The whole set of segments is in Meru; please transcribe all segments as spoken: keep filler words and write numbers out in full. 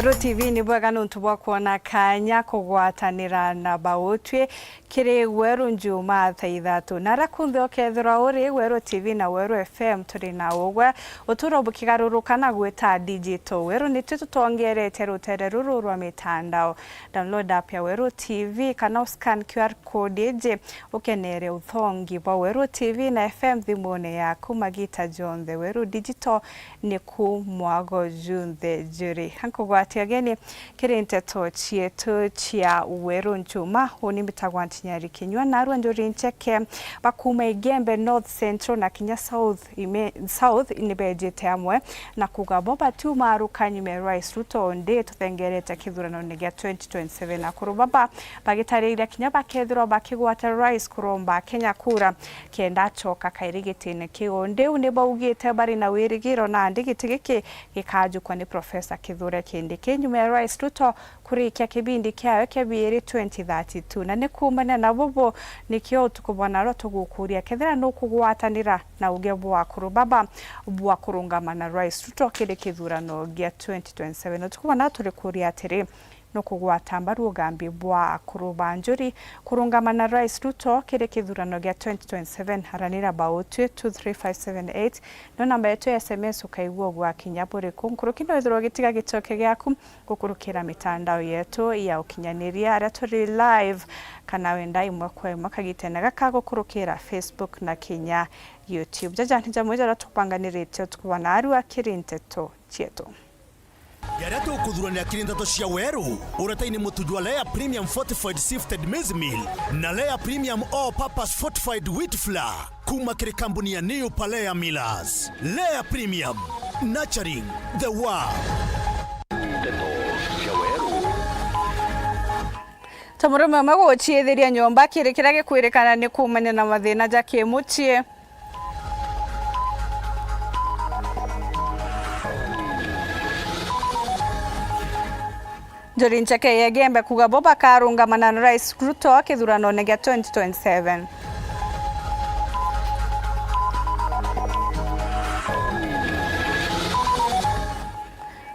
Weru T V ni bwega nontu bwa kwona kanya kugwatanira na bautwi kiri Weru Njuma thaa ithatu. Na aria kunthe ukethirwa uri, Weru T V na Weru F M turi na ugwe. Uturo bukigaruruka na gwita digital, Weru nitwi tutongerete rutere ruru rwa mitandao. Download app ya Weru T V kana u scan Q R code iji ukenere uthongi bwa Weru T V na F M thimune yaku magita jonthe. Weru Digital niku mwago junthe juri. Ankugwatia ageni kiri nteto cietu cia Weru Njuma. Uni mbitagwa Ntinyari Kinyua, narua njuri ncheke bakuma Igembe North, Central na kinya South ime-, South nibejite amwe na kuga bo batiumaruka nyuma ya Rais Ruto ndi tuthengerete kithuranone gia twenty twenty-seven. Akuru baba bagitariria kinya bakethirwa bakigwata Rais kuromba Kenya kura kenda acoka kairi gitine kiu. Ndiu ni baugite bari na wirigiro nandi giti giki gikajukwa ni Professor Kithure Kindiki nyuma ya Rais Ruto kurikia kibindi kiawe kia biiri twenty thirty-two. Na ni kuumania na bubu, nikio utuku bwa narua tugukuria kethira nukugwatanira na uge bwa akuru baba bwa kurungama na Rais Ruto kiri kithurano gia twenty twenty-seven. Utuku bwa narua turikuria atiri, nukugwata mbaru ugambi bwa akuru ba njuri kurungama na Rais Ruto kiri kithurano gia twenty twenty-seven? Aranira bautwi two three five seven eight, no namba yetu ya S M S ukaigua ugwakinya buriku. Nkuruki no ithirwa ugitiga gicoke giaku gukurukira mitandao yetu ya ukinyaniria aria turi live, kana wenda imwe kwa imwe kagitene gaka gukurukira Facebook na kinya YouTube. Jaja ni jamwe jaria tukubanganirite utuku bwa narua kiri nteto cietu. Jaria tukuthurania kiri nteto cia Weru, uretaini mutu jwa Lea Premium Fortified Sifted Maize Meal na Lea Premium All Purpose Fortified Wheat Flour. Kuma kiri kambuni ya New Palea Millers. Lea Premium, nurturing the world. Nteto cia Weru. Ta murume umwe guciithiria nyomba kiri kiria gikwirikana ni kuumania na mathina ja kimucii. Njuri ncheke ya Igembe kuga bo bakarungama na Rais Ruto kithuranone gia twenty twenty-seven.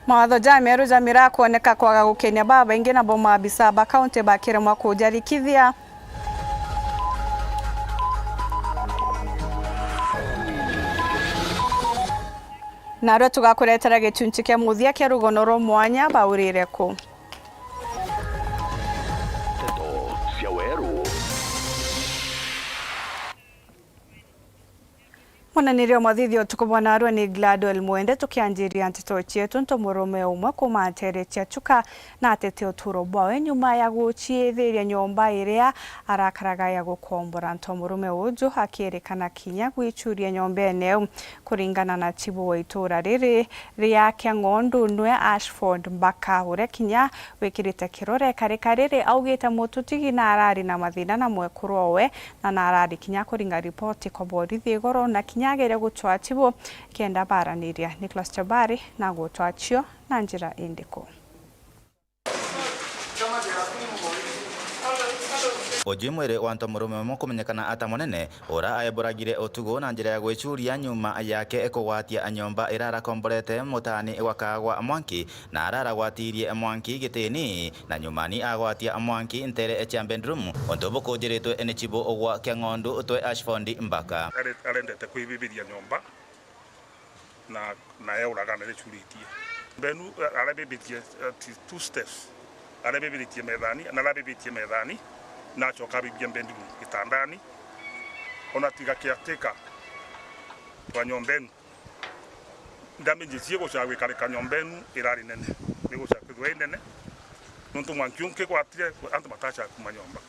Mawatho jameru ja miraa kwoneka kwaga gukenia babaingi, nabo maabisa ba kaunti bakiremwa kujarikithia. Narua tugakuretera gichunchi kia muthia kia rugono rwa mwanya, Baurire Ku. Nteto cia Weru. Munaniria o mathithio utuku bwa narua ni Gladwell Mwende. Tukianjiria nteto cietu, nto murume umwe kuuma Nteere cia Chuka na atete uturo bwawe nyuma ya guciithiria nyomba iria arakaraga ya gukombora. Nto murume uju akirikana kinya gwichuria nyombene iu. Kuringana na chibu wa itura riri ria Kiang'ondu, nwe Ashford Mbaka, uria kinya wikirite kirore karika riri, augite mututigi na arari na mathina na mwekuru owe, na na arari kinya kuringa ripoti kwa borithi igoro, na kinya ageria gucwaa chibu kenda baraniria. Nicholas Chabari na gucwaa cio na njira indiku? Uju i mwiri wa nto murume umwe kumenyekana ata Munene, ura aeburagire utugu na njira ya gwichuria nyuma yake kugwatia nyomba ira arakomborete mutaani gwa Kaagwa Mwanki, na ara aragwatirie Mwanki gitini, na nyumani agwatia Mwanki nteere cia bedroom, untu bukujiritwe ni chibu ugwa Kiang'ondu twe Ashford Mbaka. Are-, arendete kwibibiria nyomba na, na euraga na ricuritie. Benu, eh, arebibitie, eh, ti-, two steps. Arebibiritie methani, na arabibitie methani, na acoka abibia bedroom gitandani. Ona tiga caretaker wa nyomba enu. Damage cia gucaa gwikarika nyomba enu irari nene. Ni gucaa kwithirwa i nene. Nontu mwanki unkigwatire, antu batacha kuma nyomba.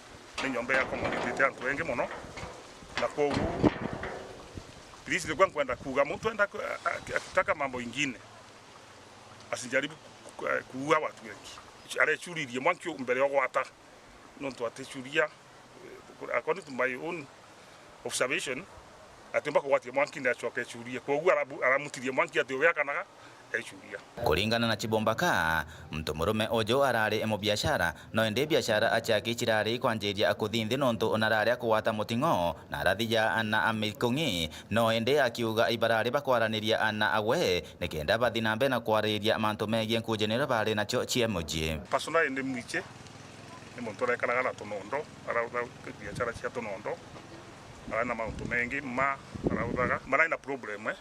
Ni nyomba ya accommodate antu engi mono. Na kwoguo, please, niguo nkwenda kuuga, muntu enda ku-, a-, a-, akitaka mambo ingine, asijaribu ku-, ku-, kuua watu wengi. Arechuririe mwanki u-, mbere ya ugwata, nontu atichuria, eh, according to my own observation, atiumba kugwatia mwanki ni acoke echurie. Kwoguo arabu-, aramutirie mwanki ati uwe akanaga, Ndaicuria. Kuringana na Chibombaka, muntu murume uju arari mubiashara, no indi biashara aciaki cirari kwanjiria kuthi nthi nontu narari akugwata muting'o na arathija na amikung'i, no indi akiuga ibarari bakwaraniria na agwe nikenda bathi na mbere na kwariria mantu megii nkujaniro bari nacio cia mucii. Personally ndi mwichi, ni muntu urekaraga na tunondo, arautha biashara cia tunondo, arari na mauntu mengi ma arauthaga, marari na problem, eh,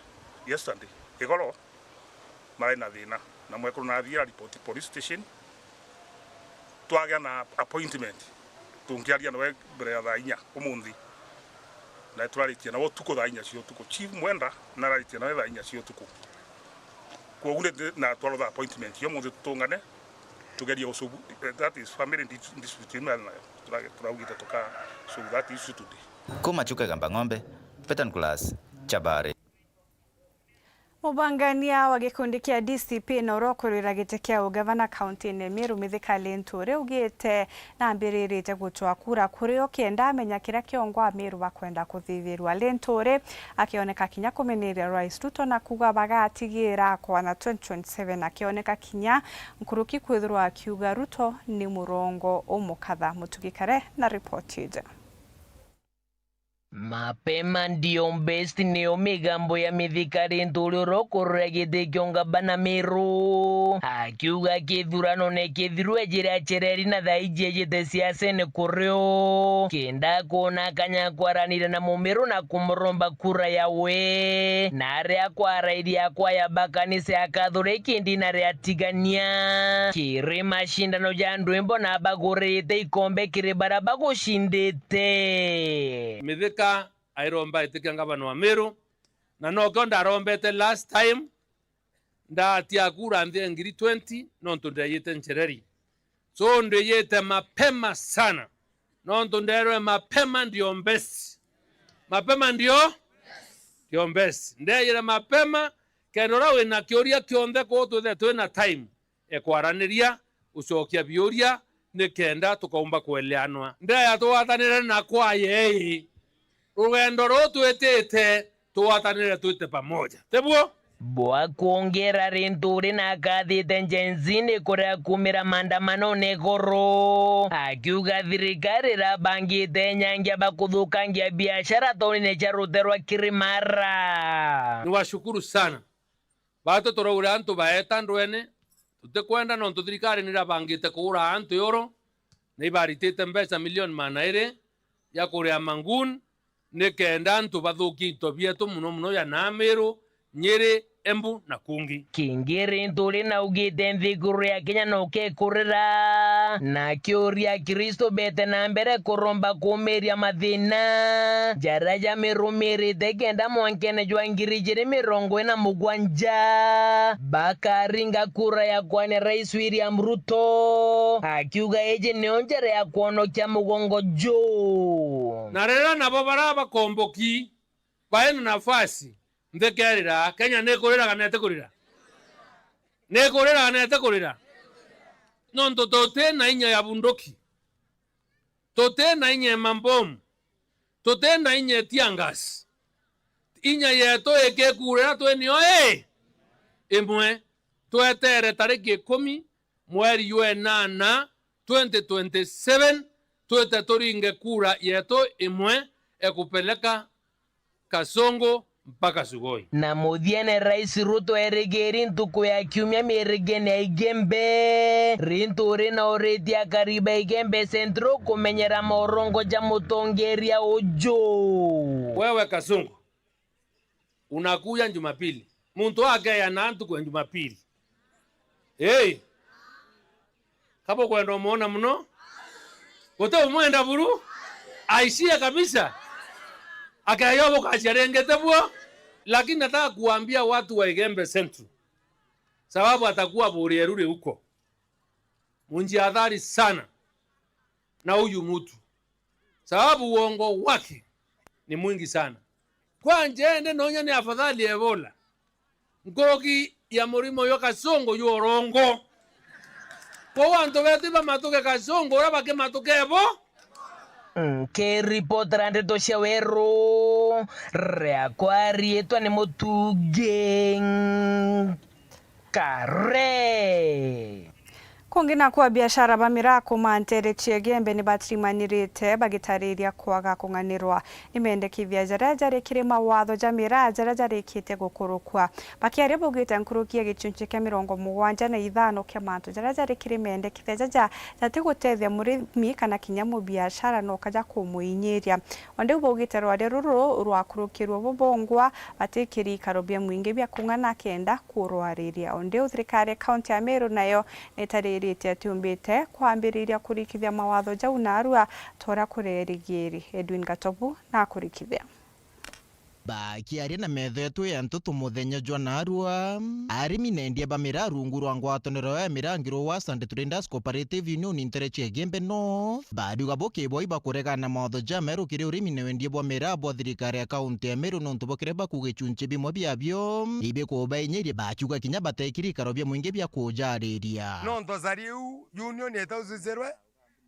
yesterday, igoro, marari na thina, na mwekuru na athii araripoti police station, twagia na appointment, tungiaria nawe mbere ya thaa inya umunthi, na turaritie nawe utuku thaa inya cia utuku. Chief Mwenda nararitie nawe thaa inya cia utuku. Kwogu ni, na twarotha appointment yo umunthi tutungane, tugerie usugu, that is family dis-, dispute ino nayo. Tura-, turaugite tuka solve that issue today. Kuma Chuka Igamba Ng'ombe, Peter Nicholas, Chabari. Mubangania wa gikundi kia D C P na uria ukurwira giti kia ugavana kaunti-ini ya Meru, Mithika Linturi, augite nambiriritie gucwa kura kuri o kenda amenya kiria kiongwa Ameru bakwenda kuthithirua. Linturi akioneka kinya kuminiria Rais Ruto na kuuga bagatigira akwana twenty twenty-seven, akioneka kinya nkuruki kwithirwa akiuga Ruto ni murongo umukatha. Mutugi Kare na ripoti iji. Mapema ndio best niyo migambo ya Mithika Linturi uria ukurwira giti kia ugavana Meru, akiuga kithurano ni kithirwe njira ya cereri na thaa iji ejite siasene kurio, kenda kwona kanya kwaraniria na Mumeru na kumuromba kura yawe, na aria kwarairie akwaya ba kanisa ya Kathoreki ndina ria tigania kiri macindano ja ndwimbo na bagurite ikombe kiri baria bagucindite. Mithika airomba itikia ngavana wa Meru, na nokio ndarombete last time, ndatia kura nthi ya ngiri twenty, nontu ndeyite ncereri. So ndiyite mapema sana, nontu nderwe mapema ndio best. Mapema ndio, ndio best. Ndeyire mapema, kenda uria wina kiuria kionthe kuu twithe twina time e kwaraniria, gucokia biuria, nikenda tukaumba kueleanwa. Ndeya tugwatanire na kwaya ii. Rugendo ruu twitite, tugwatanire twite pamoja. Tiguo? Bwa kwongera, Linturi na akathite Gen Z ni kuria kumira maandamanone igoro, akiuga thirikari irabangite nyangia ba kuthukangia biashara taunine cia Ruterwa Kirimara. Niwashukuru sana. Baatwi turaure antu baeta ndwene, tutikwenda nontu thirikari nirabangite kuura antu yoro, na ibaritite mbeca milioni maana iri ya kuria mangun, nikenda antu bathukie into bietu, muno muno ya Namiru, Nyeri, Embu na kungi. Kingi Linturi naugite nthiguru ya Kenya no kekurira, na akiuria Akristo bete na mbere kuromba kumiria mathina jaria jamirumirite kenda mwankene jwa ngiri ijiri mirongo ina mugwanja bakaringa kura ya kwania Rais William Ruto, akiuga iji niyo njira ya kwonokia mugongo juu. Na riria nabo baria bakomboki baina nafasi, nthi kerira, Kenya nikurira kana itikurira? Nikurira kana itikurira? Nontu tuti na inya ya bunduki, tuti na inya ya mambomu, tuti na inya ya tear gas. Inya yetu ikikurira twi nio ii imwe. Twetere tariki ikumi mweri jwa enana twenty twenty-seven, twite turinge kura yetu imwe ekupeleka Kasongo mpaka Sugoi. Na muthiene, Rais Ruto erigiri ntuku ya kiumia mirigene ya Igembe. Linturi nauritie akari ba Igembe Central kumenyera morongo ja mutongeria uju. Wewe Kasongo, unakuja Jumapili. Muntu akeana ntuku ya Jumapili. Hey! Kaba ukwenda umwona muno, guti umwenda buru, aishie kabisa. Akeyo bukacia ringite buo. Lakini nataka kuambia watu wa Igembe Central, sababu atakuwa Burieru huko. Munjihadhari sana na huyu mtu, sababu uongo wake ni mwingi sana. Kwanja ende nonya ni afadhali Ebola nkuruki ya murimo jwa Kasongo jwa urongo. Kwou antu betu ibamatuke Kasongo uria bakimatuka Ebo. Nkiripotera ndeto cia weru, riakwa riitwa ni Mutugi. Kare. Kungi naku abiashara ba miraa kuuma nteere cia Igembe ni batirimanirite bagitariria kwaga kung'anirwa ni mendekithia jaria jari kiri mawatho ja miraa jaria jarikite gukurukua. Bakiaria baugite nkuruki ya gicunchi kia mirongo mugwanja na ithano kia mantu jaria jari kiri mendekithia jaja jatigutethia murimi kana kinya mubiashara no kaja kumuinyiria. O ndiu baugite rwaria ruru rwakurukirwe bubongwa batikiri ikaro bia mwingi bia kung'ana kenda kurwariria. O ndiu thirikari ya kaunti ya Meru nayo nitariritie atiumbite kwambiriria kurikithia mawatho jau narua tora kurerigiri. Edwin Gatobu nakurikithia. Bakiaria na metho yetu ya ntutu muthenya jwa narua, arimi na endia ba miraa rungu rwa ngwataniro ya miraa Ngirũ wa Sande Traders Cooperative Union ntere cia Igembe North, bariuga bo kiboi bakuregana na mawatho jameru kiri urimi na wendia bwa miraa bwa thirikari ya kaunti ya Meru nontu bwa kiria bakuuga icunchi bimwe biabio ibikubainyiria, bakiuga kinya batekiri ikaro bia mwingi bia kujariria. Nontu cari iu union itausicirwe,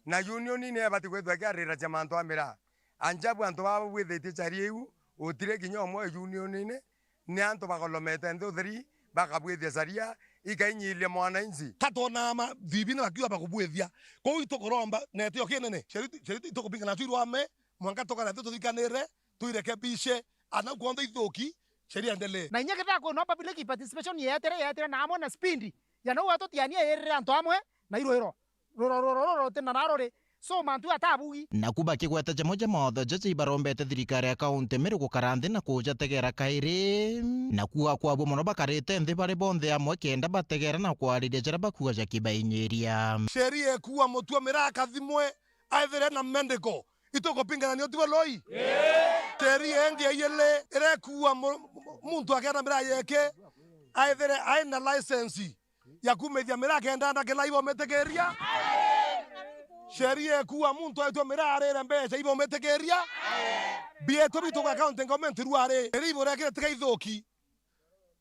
na union ni ibati kwithwa ikiarira cia mantu a miraa. Anjabu antu baba bwithitie cari iu, utire kinya umwe unionine, ni antu bagolomete nthi utheri, bakabwithia caria, ikainyiria mwananchi. Ka twonaa ma-, thibina bakiuga bakubwithia. Kou itukuromba, na itio kinene. Sheria itu-, sheria itu-, itukupinga nacio irwame, mwanka tukara nthi tuthikanire, tuirekebishe, ana kwonthe ithuki, sheria endelee. Na inya kethira kwina public participation yeetire, yeetire na amwe na speed, ya nau atutiania irire antu amwe na irwiro. Ruro, ruro, ruro rutina na ruri. So, mantu atabugi. Naku bakigweta jamwe ja mawatho jaja ibarombete thirikari ya kaunti Meru gukara nthi na kujategera kairi. Na kuuga kwabo mono bakarite nthi bari bonthe amwe kenda bategera na kwariria jaria bakuuga jakibainyiria. Sheria ikuuga mutu wa miraa kathimwe, aithire na medical. Itukupingana ni utuo loi? Sheria ingi ya iili iria ikuuga mu-, mu-, muntu akienda miraa yeke, aithire aina license ya kumithia miraa kenda ndakila ibomitikiria. Sheria ikuuga muntu aitwa miraa arire mbeca ibomitikiria. Bietu bitu kwa county government ruari, iri iburekire tiga ithuki.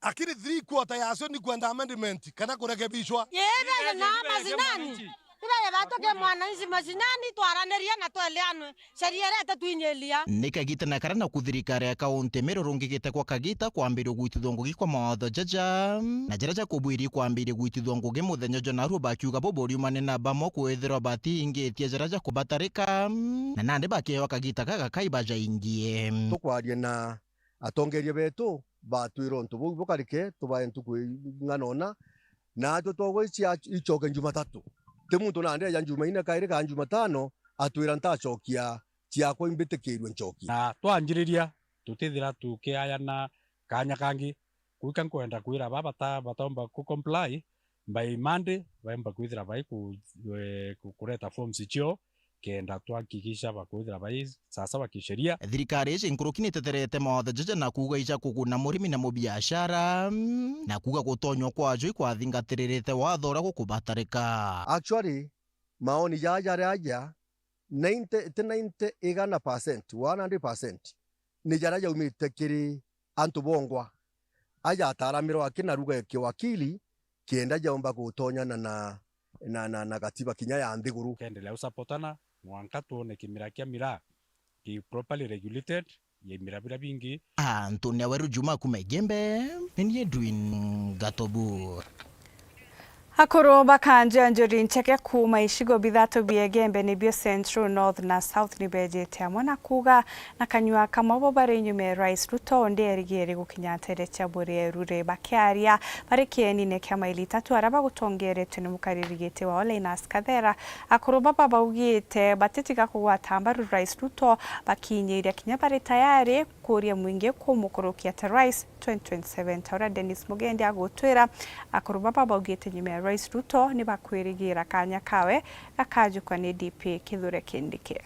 Lakini three quarter yacio ni kwenda amendment kana kurekebishwa. Yeye na mashinani. Ibaye batoke mwananchi mashinani, twaraniria na tweleanwe. Sheria iria itatwinyiria. Ni kagita na karia naku thirikari ya kaunti Meru rungikite kwa kagita kwambiria gwitithua ngugi kwa mawatho jaja, na jaria jakubwiri kwambiria gwitithua ngugi muthenya jwa narua bakiuga bo buriumane na bamwe kwithirwa batiingitie jaria jakubatarika, na nandi bakeewa kagita gagakai bajaingie. Tukwaria na atongeria betu batwira untu buu bukarike, tubae ntuku ing'ana una, na atwe twagwa icia icoke Jumatatu. Ti muntu nandi eja Jumaine kairi ka Jumatano atwira ntacokia ciakwa imbitikirue ncokie. Na twanjiriria, tutithira tukiayana kaanya kangi. Kwika nkwenda kwira ba bata-, bataumba ku comply, by Monday, baumba kwithira bai ku-, eh, ku-, kureta forms cio, kenda twahakikisha bakwithira bai sawasawa kisheria. Thirikari iji nkuruki niteterete mawatho jaja na kuuga ija kuguna murimi na mubiashara, na kuuga gutonywa kwajo ikwathingatirite watho uria gukubatarika. Actually, maoni jaa jari aja, ninety, ti ninety, igana percent, one hundred percent, ni jaria jaumite kiri antu bongwa. Aja ataramirwa aki na ruga ya kiwakili, kenda jaumba gutonyana na, na, na, na gatiba kinya ya nthiguru. Kendelea usapotana, mwanka twone kimira kia miraa ki properly regulated, ya imira biria bingi. Anthony Aweru Juma kuma Igembe, ni ni Edwin Gatobu. Akuru ba kanju ya Njuri Ncheke kuuma icigo bithatu bia Igembe nibio Central, North na South nibejite amwe na kuuga na kanyua kamwe bo bari nyuma ya Rais Ruto, undi erigiri gukinya ntere cia Buria Ruri. Bakiaria bari kienine kia maili itatu aria bagutongeretwe ni mukariri giti wao Linus Kathera, akuru baba baugite batitiga kugwata mbaru Rais Ruto, bakinyiria kinya bari tayari kuuria mwingi kumukurukia ta Rais twenty twenty-seven, ta uria Dennis Mugendi agutwira. Akuru baba baugite nyuma ya Rais Ruto ni bakwirigira kanya kawe gakajukwa ni D P Kithure Kindiki.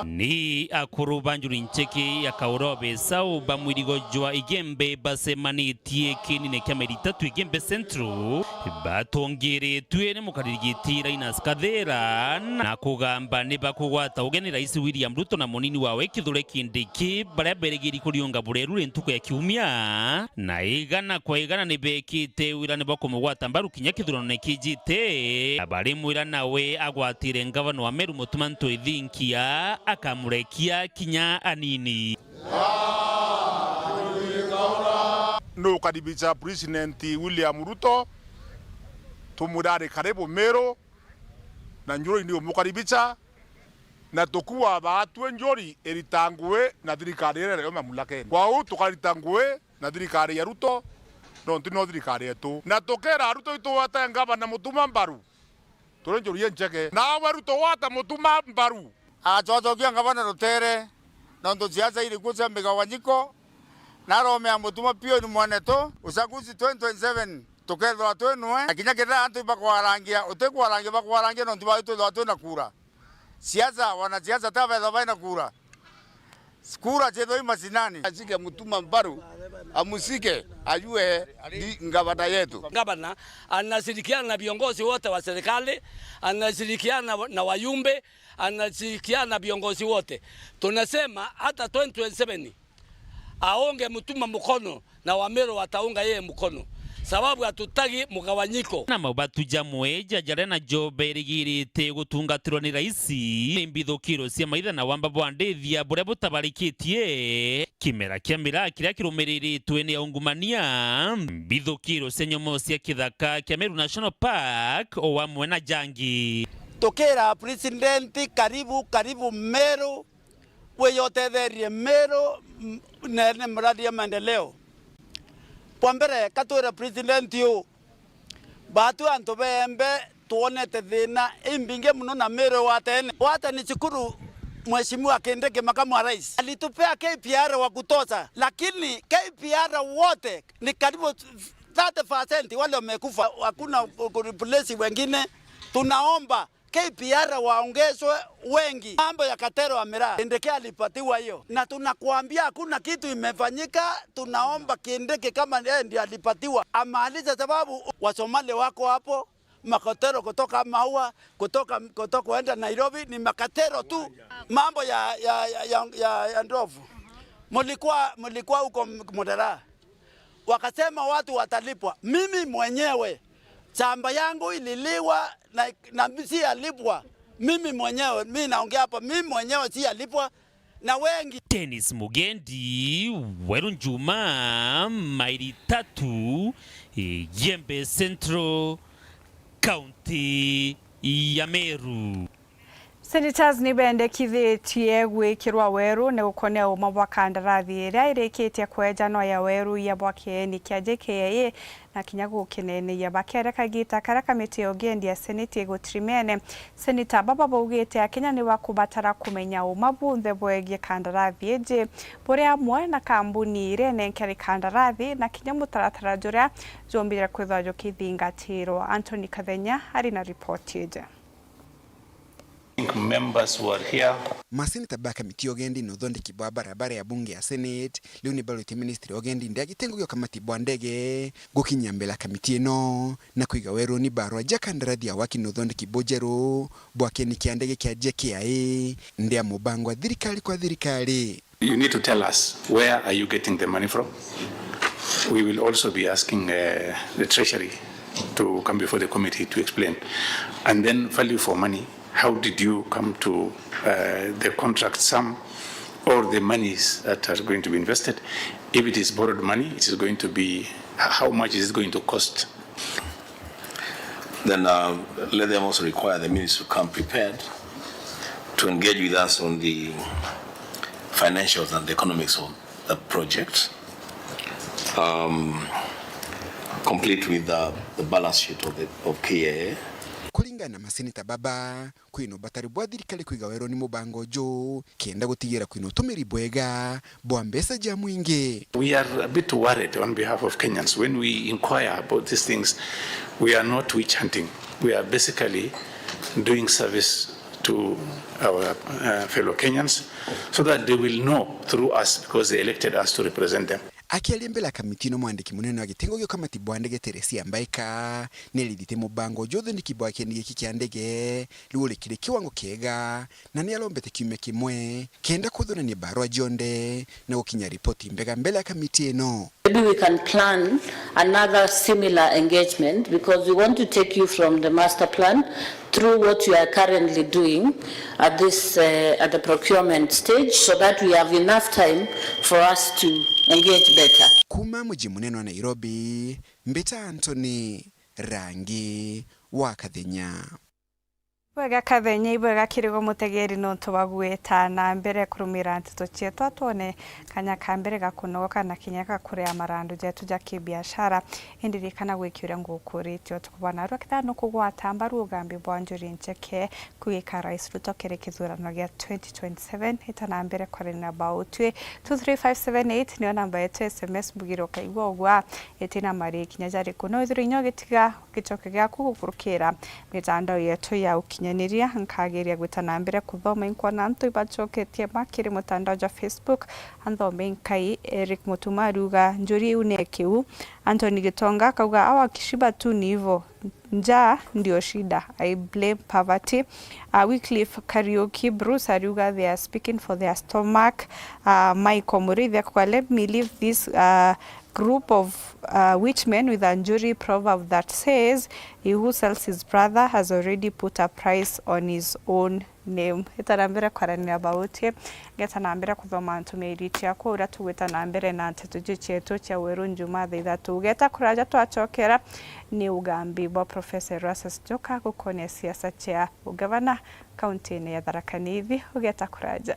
Ni akuru ba Njuri Ncheke ya Kauro Besau ba mwirigo jwa Igembe bacemanitie kienine kia maili itatu Igembe Central, Batongiritue ni mukariri giti Linus Kathira na kugamba ni bakugwata ugeni Rais William Ruto na munini wawe Kithure Kindiki, baria berigiri kuriunga bureru ri ntuku ya Kiumia, na igana kwa igana ni bekite wira ni bakumugwata mbaru kinya kithurano ni kijite, na barimwira nawe agwatire ngavana wa Meru Mutuma M'Ethingia akamurekia kinya anini. Nukaribisha President William Ruto, tumwira ari karibu Meru, na Njuri ni umukaribisha, na tukuwa baatue Njuri iritangwe na thirikari iria iri mamlakene. Kwou tukarita ngui na thirikari ya Ruto, nontu no thirikari yetu. Na tukera Ruto itugwate ngavana Mutuma mbaru. Turi Njuri incheke. Nawe Ruto gwata Mutuma mbaru. Acocokia ngavana rutere, nontu siasa iri kuo cia migawanyiko, na aromea Mutuma piu ni mwenetu. Uchaguzi twenty twenty-seven, tukethirwa twi nwe, na kinya kethira antu ibakwarangia, utikwarangia, bakwarangia nontu bau twithirwa twi na kura. Siasa, wanasiasa ta bethwa baina kura. Kura ciethwa i macinani. Ashike Mutuma mbaru, amushike, ajue ni ngavana yetu. Gavana anashirikiana na viongozi wote wa serikali, anashirikiana na wajumbe, anashirikiana na viongozi wote. Tunasema hata twenty twenty-seven aunge Mutuma mkono na Wameru wataunga yeye mkono, sababu hatutaki mgawanyiko. Na mabatu jamwe ja jaria najo berigirite gutungatirwa ni raisi ni mbithukiro cia maitha na wamba bwa ndithia buria butabarikitie. Kimera kia miraa kiria kirumiriritwe ni aungumania, mbithukiro cia nyomo cia kithaka kia Meru National Park o amwe na jangi. Tukira President, karibu, karibu Meru, wiyotetherie Meru, m-, ne, ne muradi ya maendeleo. Kwa mbere, katwire President uu, baatwi antu beembe twonete thina imbingi muno na Meru wa tene. Wate ni cukuru, Mheshimiwa Kindiki, makamu wa rais, alitupea K P R wa kutosha, lakini K P R wote ni karibu thirty percent wale wamekufa, hakuna ku-, ku-, replace wengine. Tunaomba K P R waongezwe wengi. Mambo ya katero ya miraa, Kindiki alipatiwa hiyo, na tunakuambia hakuna kitu imefanyika. Tunaomba Kindiki, kama yeye ndiye alipatiwa, amalize, sababu Wasomali wako hapo, makatero kutoka Maua, kutoka, kutoka kuenda Nairobi ni makatero tu. Mambo ya, ya, ya, ya, ya, ya ndovu, mlikuwa, mlikuwa huko Mudera, wakasema watu watalipwa. Mimi mwenyewe shamba yangu ililiwa na, na si alipwa. Mimi mwenyewe, mimi naongea hapa, mimi mwenyewe si alipwa na wengi. Dennis Mugendi, Weru Njuma, Mairi Tatu, Igembe Central, County ya Meru. Senators ni bendekithitie gwikirwa weru ni gukonia uma bwa kandarathi iria irikitie kwejanwa ya weru ya bwa kieni kia J K I A na kinya gukineeneia bakeere kagita karia kamiti ya ugendi ya Senate igutrimeene. Seneta baba baugite Akenya ni bakubatara kumenya uma bunthe bwegie kandarathi iji, buri amwe na kambuni iria inenkeri kandarathi na kinya mutaratara juria jumbire kwithwa jukithingatirwa. Anthony Kathenya ari na ripoti iji. Think members who are here. Maseneta ba kamiti ya ugendi na uthondeki bwa barabara ya bunge ya Senate riu ni barwite ministry ya ugendi ndia gitengo gia ukamati bwa ndege gukinyia mbele ya kamiti ino na kwiga weruni barua ja kandarathi ya waki na uthondeki bujeru bwa kieni kia ndege kia J K I A ndia mubango wa thirikari kwa thirikari. You need to tell us, where are you getting the money from? We will also be asking, uh, the treasury to come before the committee to explain. And then value for money, how did you come to, uh, the contract sum or the monies that are going to be invested? If it is borrowed money, it is going to be, h-, how much is it going to cost? Then, uh, let them also require the ministry to come prepared to engage with us on the financials and the economics of the project, um, complete with the, the balance sheet of the, of K I A. Kuringana na maseneta baba, kwina ubatari bwa thirikari kwiga weruni mubango uju kenda gutigira kwina utumiri bwega bwa mbeca ja mwingi. We are a bit worried on behalf of Kenyans. When we inquire about these things, we are not witch hunting. We are basically doing service to our, uh, fellow Kenyans so that they will know through us, because they elected us to represent them. Akiaria mbele ya kamiti ino, mwandiki munene wa gitengo gia ukamati bwa ndege Teresia Mbaika, ni arithite mubango jwa uthondeki bwa kieni giki kia ndege riu uri kiri kiwango kiega, na ni arombete kiumia kimwe kenda kuthonania barua jonthe na gukinya ripoti mbega mbele ya kamiti ino. Maybe we can plan another similar engagement because we want to take you from the master plan through what you are currently doing at this, uh, at the procurement stage so that we have enough time for us to engage better. Kuma muji munene wa Nairobi, mbita Anthony Rangi wa Kathenya. Bwega Kathenya, ibwega kirigo mutegeri nontu bwa gwita na mbere kurumira nteto cietu, atwone kanya ka mbere ga kunogoka na kinya ga kuria marandu jetu ja kibiashara. Indi ririkana gwikia uria ngukuritie utuku bwa narua kethira nukugwata mbaru ugambi bwa Njuri Ncheke kugika Rais Ruto kiri kithurano gia twenty twenty-seven. Ita na mbere kwaranira bautwi. Two three five seven eight niyo namba yetu ya S M S, mbugire ukaigua ugwa itina mari kinya jariku. No withirwe inya ugitiga gicoke giaku gukurukira mitandao yetu ya ukinyaniria, nkageria gwita na mbere kuthoma inkwona antu ibacoketie makiri mutandao jwa Facebook. Anthome nkai, Eric Mutuma ariuga, "Njuri iu ni kiu." Anthony Gitonga akauga, "Awa Kishiba tu ni ivo. Njaa ndio shida. I blame poverty." Uh, Wycliffe Kariuki Bruce ariuga, "They are speaking for their stomach." Uh, Michael Muriithi akauga, "Let me leave this, uh, group of, uh, witch men with a Njuri proverb that says, 'He who sells his brother has already put a price on his own name.'" Ita na mbere kwaranira bautie, ngeta na mbere kuthoma ntumiri ciaku uria tugwita na mbere na nteto ici cietu cia weru njuma thaa ithatu. Ugeta kuraja twacokera, ni ugambi bwa Professor Erastus Njoka gukonia siasa cia ugavana kauntine ya Tharaka Nithi. Ugeta kuraja.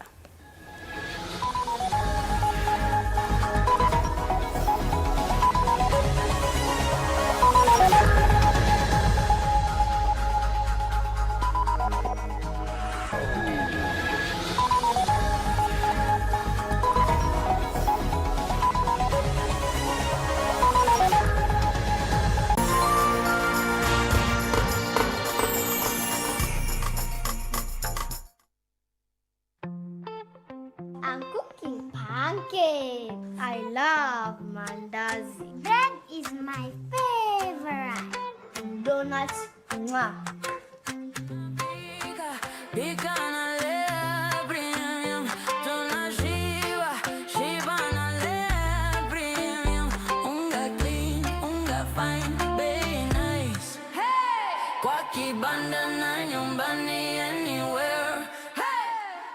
I'm cooking pancakes. I love mandazi. Bread is my favorite. Donuts, mwah. Pika, pika na Lea Premium. Tunashiba, shiba na Lea Premium. Unga clean, unga fine, bei nice. Hey! Kwa kibanda na nyumbani, anywhere. Hey!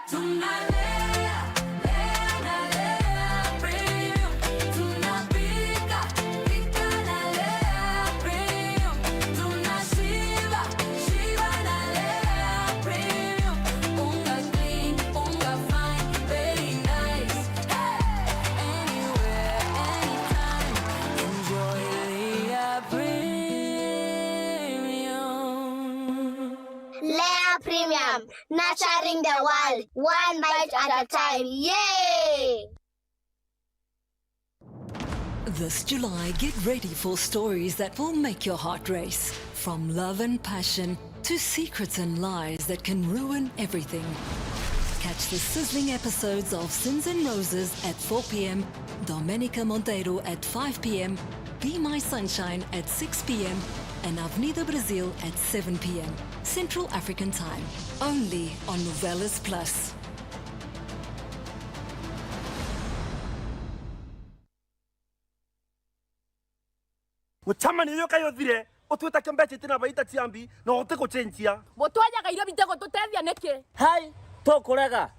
Tunalea, lea na Lea Premium. Tunapika, pika na Lea Premium. Tunashiba, shiba na Lea Premium. Unga clean, unga fine, very nice. Hey! Anywhere, anytime, enjoy Lea Premium. Lea Premium, nurturing the world, one bite at a time. Yay! This July, get ready for stories that will make your heart race. From love and passion to secrets and lies that can ruin everything. Catch the sizzling episodes of Sins and Roses at four p.m., Domenica Monteiro at five p.m., Be My Sunshine at six p.m., and Avenida Brasil at seven p.m. Central African Time, only on Novelas Plus. Mucemanio uyu kai uthire, utwita kio mbeca itina baita ciambi, na uti gucenjia. Butwajaga irio bitigututethia niki? Hai, tukurega.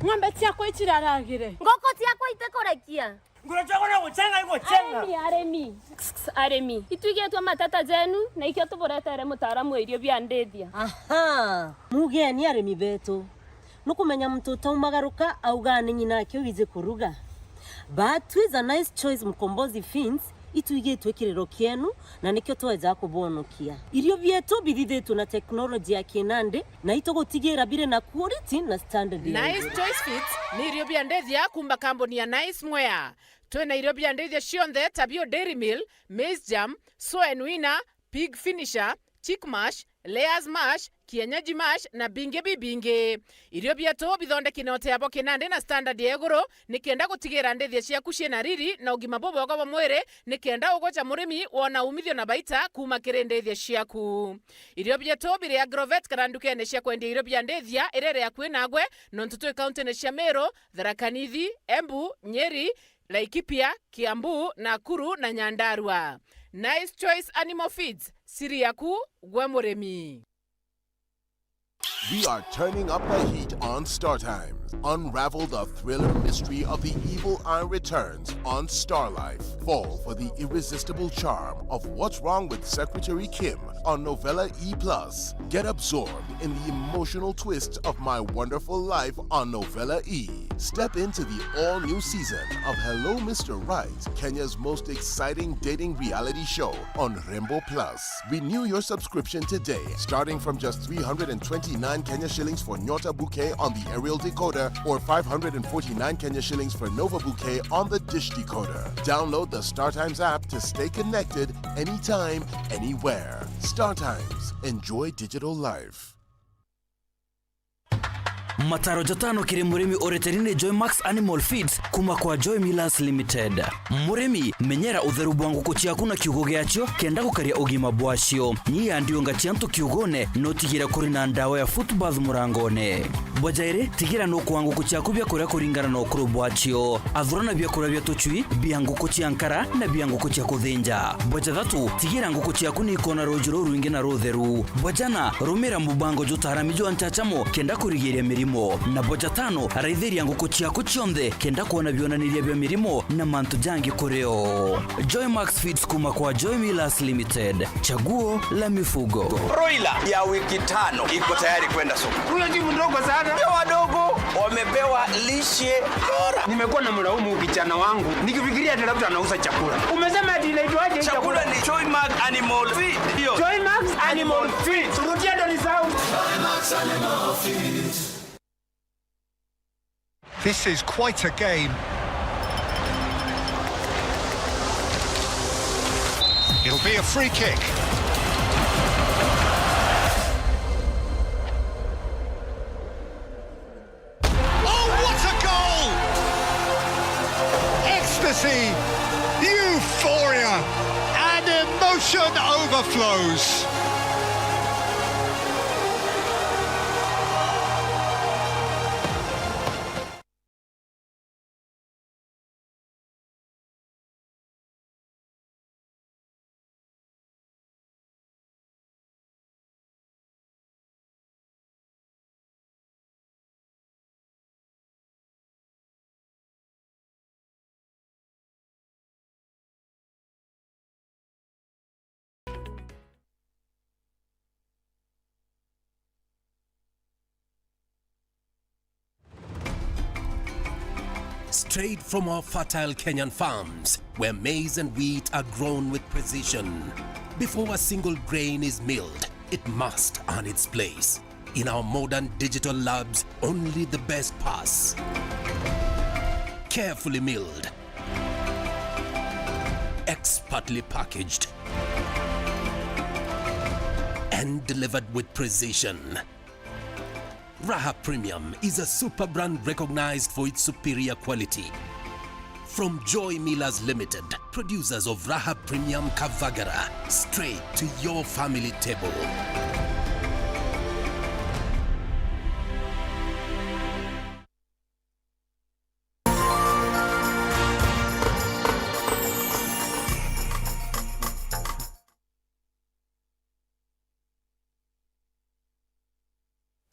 Ng'ombe ciakwa iciraragire. Nguku ciakwa itikurekia. Nguru ciakwa no gucenga igucenga. Arimi, arimi. Arimi. Itwigitwe mateta jenu, na ikio tuburetere mutaaramu wa irio bia ndithia. Aha, mugeni arimi betu. Nukumenya muntu utaumagaruka auga ni ng'ina akio wiji kuruga. But with a nice choice Mkombozi Feeds, itwigitwe kiriro kienu, na nikio tweja kubwonokia. Irio bietu bithithitwe na teknoloji ya kinandi, na itugutigira biri na quality na standard ya Nice iguru. Choice Feeds ni irio bia ndithia kuma kambuni ya Nice Mwea. Twina irio bia ndithia cionthe ta bio Dairy Meal, Maize Germ, Soen Winner, Pig Finisher, chick mash, layers mash, kienyeji mash na bingi bibingi. Irio bietu bithondeki na uteabo kinandi na standard ya iguru, nikenda gutigira ndithia ciaku ciina riri na ugima bubwega bwa mwiri, nikenda ugwe ta murimi wona umithio na baita kuuma kiri ndithia ciaku. Irio bietu biri Agrovet kana ndukene cia kwendia irio bia ndithia iria iri akui nagwe, nontu twi kauntine cia Meru, Tharaka Nithi, Embu, Nyeri, Laikipia, Kiambu, Nakuru na Nyandarua. Nice Choice Animal Feeds, siri yaku gwe murimi. We are turning up the heat on Star Times. Unravel the thriller mystery of The Evil Eye Returns on Star Life. Fall for the irresistible charm of What's Wrong with Secretary Kim on Novella E plus. Get absorbed in the emotional twist of My Wonderful Life on Novella E. Step into the all-new season of Hello Mister Right, Kenya's most exciting dating reality show on Rembo Plus. Renew your subscription today, starting from just three hundred and twenty-nine Kenya shillings for Nyota Bouquet on the aerial decoder or five hundred and forty-nine Kenya shillings for Nova Bouquet on the dish decoder. Download the StarTimes app to stay connected anytime, anywhere. StarTimes. Enjoy digital life. Mataro jatano kiri murimi ureteri ni Joymax Animal Feeds kuma kwa Joy Millers Limited. Murimi, menyera utheru bwa nguku ciaku na kiugo giacio kenda gukaria ugima bwacio. Nyia ndiunga cia antu kiugone, no tigire kuri na ndawa ya foot bath murangone. Bwa jairi, tigira nukuaa nguku ciaku biakuria kuringana na ukuru bwacio. Athurana biakuria bia tucui, bia nguku cia nkara na bia nguku cia kuthinja. Bwa jathatu, tigira nguku ciaku ni ikona ruuji rurwingi na rutheru. Bwa jana, rumira mubango jutaarami jwa nchachamo kenda kurigiria mirimo. Na bwa jatano, raithiria nguku ciaku cionthe kenda kwona bionaniria bia mirimo na mantu jangi kuri o. Joymax Feeds kuma kwa Joy Millers Limited. Chaguo la mifugo. Broiler ya wiki tano iko tayari kwenda soko. Huyo si mdogo sana. Ndio wadogo wamepewa lishe bora. Nimekuwa na mlaumu kijana wangu nikifikiria ati labda anauza chakula. Umesema ati inaitwaje hii chakula? Chakula ni Joymax Animal Feed. Ndio. Joymax Animal Feed. Rudia ndo nisahau. This is quite a game. It'll be a free kick. Oh, what a goal! Ecstasy, euphoria, and emotion overflows. Straight from our fertile Kenyan farms, where maize and wheat are grown with precision. Before a single grain is milled, it must earn its place. In our modern digital labs, only the best pass. Carefully milled, expertly packaged, and delivered with precision. Raha Premium is a super brand recognized for its superior quality. From Joy Millers Limited, producers of Raha Premium Kavagara, straight to your family table.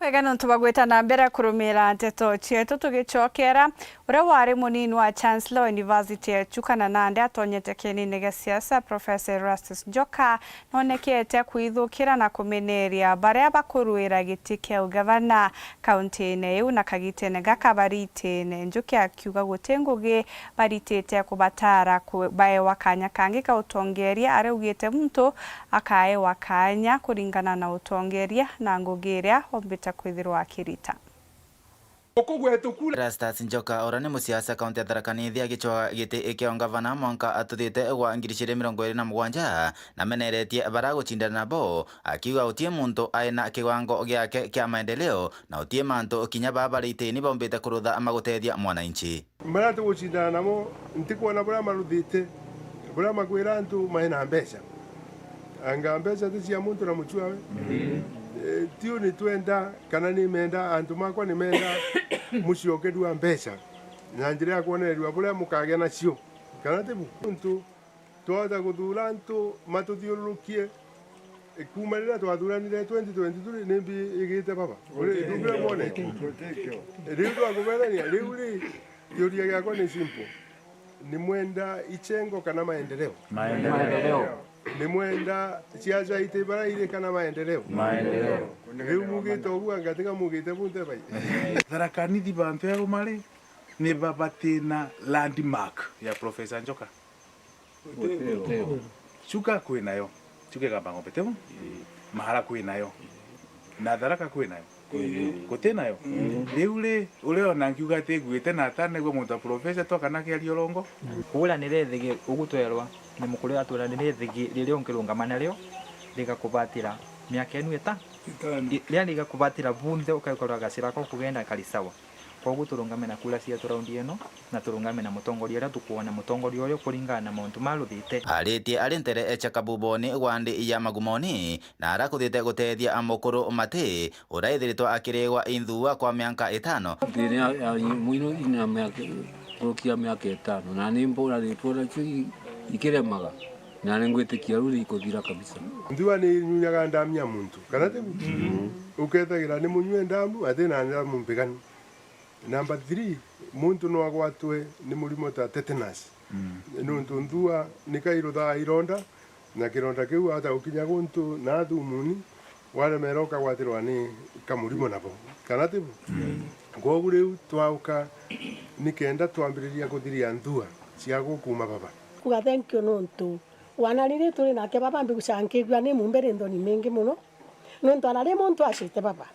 Bwega nontu bwa gwita na mbere kurumira nteto cietu tugicokera. Uria wari munini wa Chancellor wa University ya Chuka na nandi atonyete kienine gia siasa, Professor Erastus Njoka, nonekete kwithukira na kumeneria baria bakuruira giti kia ugavana kaunti-ini iu, na kagitene gaka baritine njuki akiuga guti ngugi baritite kubatara ku-, baewa kanya kangi ka utongeria. Araugite muntu akaewa kanya kuringana na utongeria na ngugi iria ombite kwithirwa akirita. Ukugwetukura. Erastus Njoka, uria ni musiasa kaunti ya Tharaka Nithi, agicwaa giti kia ungavana mwanka atuthiite gwa ngiri ciiri mirongo iiri na mugwanja, na meneretie bara gucindana nabo, akiuga uti muntu aina kiwango giake kia maendeleo, na uti mantu kinya baa bari itini baumbite kurutha magutethia mwananchi. Baria tugucindana nabo, ntikwona buria maruthite, buria makwira antu mai na mbeca. Anga mbeca ti cia muntu na mucwawe? Eh, tiu ni twenda, kana ni menda, antu makwa ni menda mucokerua mbeca na njira ya kwonererua buria mukagia nacio, kana ti bu? Ntu twahota kuthuura antu matuthiururukie. Kuuma riria twathuranire twenty twenty-three, ni mbi igite baba? Uri, ndugire mwone? Riu twakubethania, riu ri, kiuria giakwa ni simple. Ni mwenda ichengo kana maendeleo? Maendeleo. Ni mwenda ciaca iti bara iri kana maendeleo? Maendeleo. Riu mugite uguo, anga tiga mugite bunte bai? Tharaka Nithi bantu eruma ri, ni babatina landmark ya Professor Njoka. Chuka kwinayo. Chuka Igamba Ng'ombe, tiu? Maara kwinayo. Na Tharaka kwinayo. Gutinayo. Riu ri, uria ona nkiuga atiguite na atanegua muntu wa professor twa kana kiaria urongo. Kuura ni rethigi ugutwerwa ni mukuru atwira ni rethigi riria ungirungama nario rigakubatira miaka inu itano. Itano. I-, riria rigakubatira bunthe ukaikorwa gacira ko kugenda kari sawa. Kwoguo turungame na kura cietu raundi ino, na turungame na mutongoria uria tukwona mutongoria uyu kuringana na mauntu maruthite. Aritie ari ntere echa Kabuboni wandi ya Magumoni, na arakuthite gutethia mukuru Mati, uria ithiritwe akirigwa inthuwa kwa mianka itano. Nthini ya, ya mwino ina miaka, kurukia miaka itano, na ni mbura ritwona cio i-, ikiremaga, na ni ngwitikia riu rikuthira kabisa. Nthuwa ni inyunyaga ndamu ya muntu, kana ti bu? Ukethagira ni munyue ndamu, ati na ndamu mbiganu. Number three, muntu no agwatwe ni murimo ta tetanus. Nontu nthuwa ni kairuthaa ironda, na kironda kiu ahota gukinya guntu na thumuni, waremera ukagwatirwa ni kamurimo nabo. Kana ti bu? Kwogu riu twauka ni kenda twambiriria kuthiria nthuwa cia gukuma baba. Kuga thank you nontu wana riri turi nake baba mbigucaga nkigua ni mumbe ri nthoni mingi muno. Nontu ana ri muntu acite baba,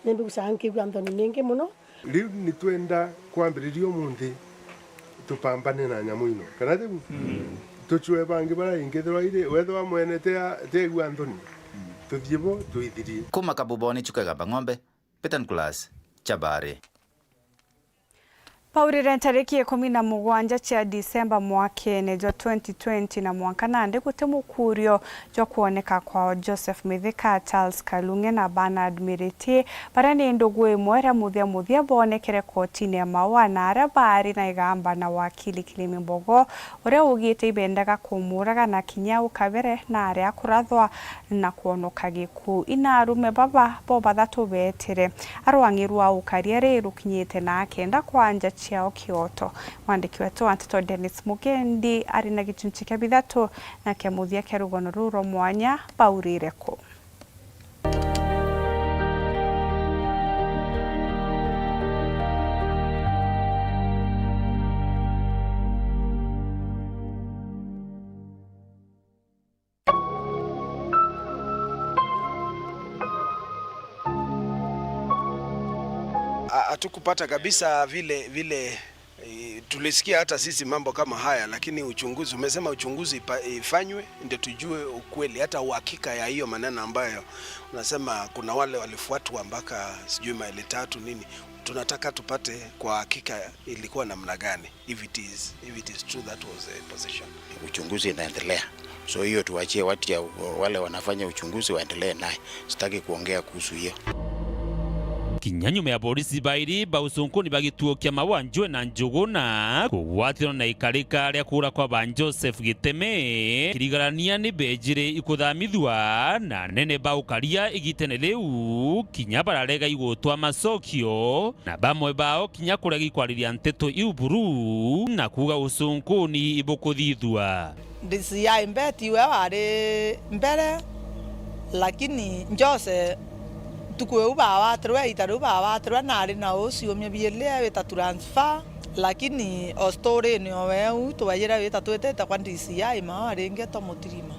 ni mbigucaga nkigua nthoni ningi muno. Riu ni twenda kwambiriria umunthi tupambane na nyamu ino, kana tiu? Tucwe bangi baria ingithirwa iri, wethirwa mwene tia-, tiegua nthoni, tuthie bo twithirie. Kuma Kabuboni, Chuka Igamba Ng'ombe, Peter Nicholas, Chabari. Baurire ntariki ikumi na mugwanja cia Disemba mwakene jwa twenty twenty, na mwanka nandi guti mukurio jwa kwoneka kwao. Joseph Mithika, Charles Kalunge na Bernard Miriti, baria ni ndugu imwe ria muthia muthia boonekere kotini ya Maua, na aria baari na igamba na wakili Kilimi Mbogo, uria ugite ibendaga kumuraga na kinya ukabere na aria akurathwa na kwonoka gikuu. Ina arume baba bo bathatu beetire. Arwang'irwa ukaria ri rukinyite na akenda kwanja ciao kioto. Mwandiki wetu wa nteto Dennis Mugendi ari na gichunchi kia bithatu na kia muthia kia rugono ruu rwa mwanya, Baurire ku. Ha-, hatukupata kabisa vile, vile, eh, tulisikia hata sisi mambo kama haya, lakini uchunguzi, umesema uchunguzi ipa-, ifanywe ndio tujue ukweli, hata uhakika ya hiyo maneno ambayo unasema kuna wale walifuatwa mpaka sijui maili tatu nini. Tunataka tupate kwa hakika ilikuwa namna gani. If it is, if it is true that was a possession. Uchunguzi inaendelea. So hiyo tuachie watu ya, wale wanafanya uchunguzi waendelee naye. Sitaki kuongea kuhusu hiyo. Kinya nyuma ya borisi bairi ba ucunkuni ba gituo kia Maua Njwe na Njuguna kugwatirwa na ikarika ria kuura kwa ba Joseph Giteme, kirigarania ni bejire ikuthamithua na anene ba ukaria igitene riu, kinya bararega igutwa macokio. Na bamwe bao kinya kurega ikwariria nteto iu buru na kuuga ucunkuni ibukuthithua. D C I Mbeti we wari mbere, lakini Jose ntuku iu bawatirwe, ita riu bawatirwe, nari na uciumia biili wita transfer, lakini o story-ini o weu twejire wita twitite kwa D C I Maua ringi twamutirima.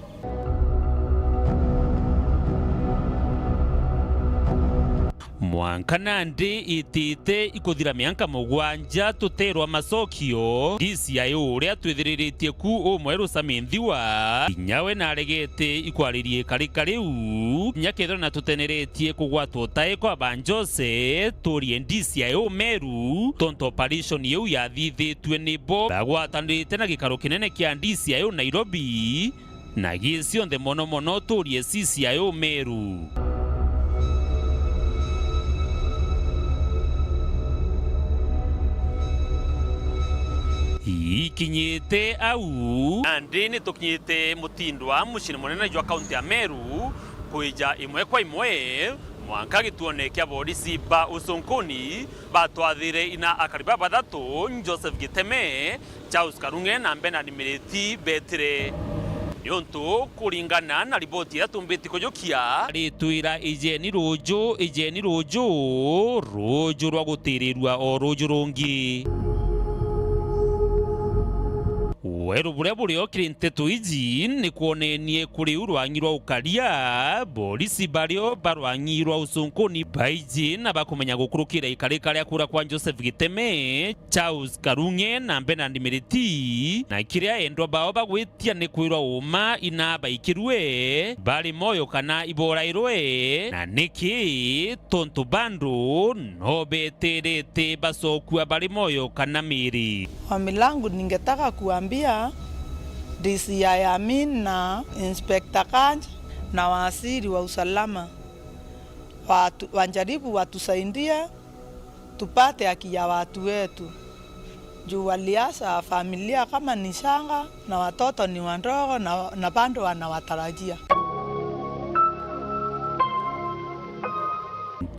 Mwanka nandi itite ikuthira mianka mugwanja tuterwa macokio, D C I O uria twithiriritie ku umweru Sami Nthiwa, kinya we naregete ikwariria ikarika riu, kinya kethirwa na tuteneretie kugwatwa utae kwa ba Jose, turie D C I O Meru, tontu operation iu yathithitue ni bo bagwatanirite na gikaro kinene kia D C I O Nairobi, na gi cionthe mono mono turie C C I O Meru. Ikinyite au, nandi ni tukinyite Mutindwa, muciini munene jwa kaunti ya Meru, kwija imwe kwa imwe mwanka gituone kia borisi ba Usunkuni, batwathire ina akari babathatu, Joseph Giteme, Charles Karung'e na Bernard Miriti betire. Niuntu kuringana na riboti iria tumbiti kujukia, ritwira, "Ijeni ruju, ijeni ruju, ruju rwa gutirirua o ruju rungi." Weru buria buri o kiri nteto iji ni kwonenie kuri u rwangi rwa ukaria, borisi bario ba rwangi rwa Usunkuni baiji na bakumenya gukurukira ikarika ria kura kwa Joseph Giteme, Charles Karung'e na Bernard Miriti, na kiria endwa bao bagwitia ni kwirwa uma ina baikirue bari moyo kana iborairwe, na niki? Tontu bandu no beterete bacokua bari moyo kana miri. Ombi langu ningetaka kuambia D C I Amin na Inspector Kanja na waziri wa usalama watu-, wajaribu watusaidie tupate haki ya watu wetu. Juu waliacha familia kama ni shanga na watoto ni wadogo na, na bado wanawatarajia.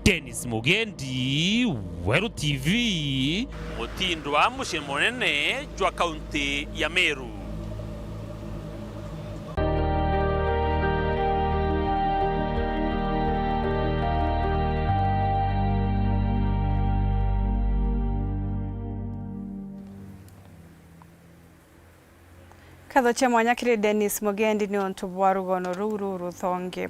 Dennis Mugendi, Weru T V, Mutindwa, mucii munene jwa kaunti ya Meru. Nkatho cia mwanya kiri Dennis Mugendi niuntu bwa rugono ruu ruruthongi.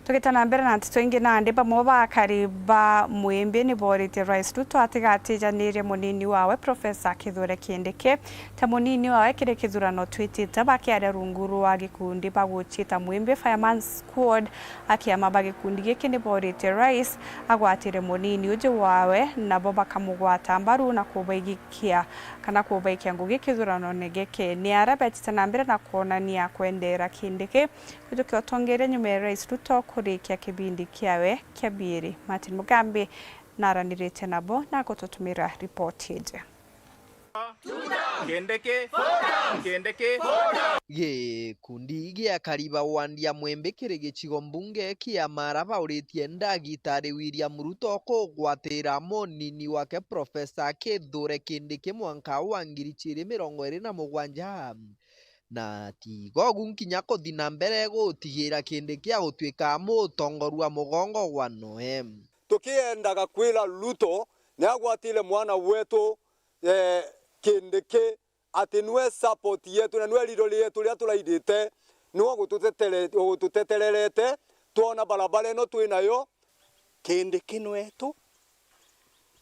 Tugita na mbere na nteto ingi, nandi bamwe ba akari ba Mwimbi ni booritie Rais Ruto atigatijanirie munini wawe Professor Kithure Kindiki ta munini wawe kiri kithurano twitite, bakiaria rungu rwa gikundi baguciita Mwimbi Fireman Squad. Akiama ba gikundi giki ni booritie Rais agwatire munini uju wawe, nabo bakamugwata mbaru na kubaigikia kana kubaikia ngugi kithuranone giki. Ni aria betite na mbere na kwonania kwendera Kindiki kujukia utongeria nyuma ya Rais Ruto kurikia kibindi kiawe kia biiri. Martin Mugambi naranirite nabo na gututumira ripoti iji. Kindiki! Kindiki! Gikundi gia akari ba wandi ya Mwimbi kiri gicigo mbunge kia Maara bauritie Ndagitari William Ruto kugwatira munini wake Professor Kithure Kindiki mwanka wa ngiri ciiri mirongo iri na mugwanja. Na tiga ugu, nkinya kuthi na mbere gutigira Kindiki agutuika mutongoria wa mugongo gwa noe. Tukiendaga kwira Ruto ni agwatire mwana wetu, eh, Kindiki, ati niwe support yetu na niwe leader yetu riria turairite, niwe ugututetere-, ugututetererete, twona barabara ino twi nayo. Kindiki ni wetu,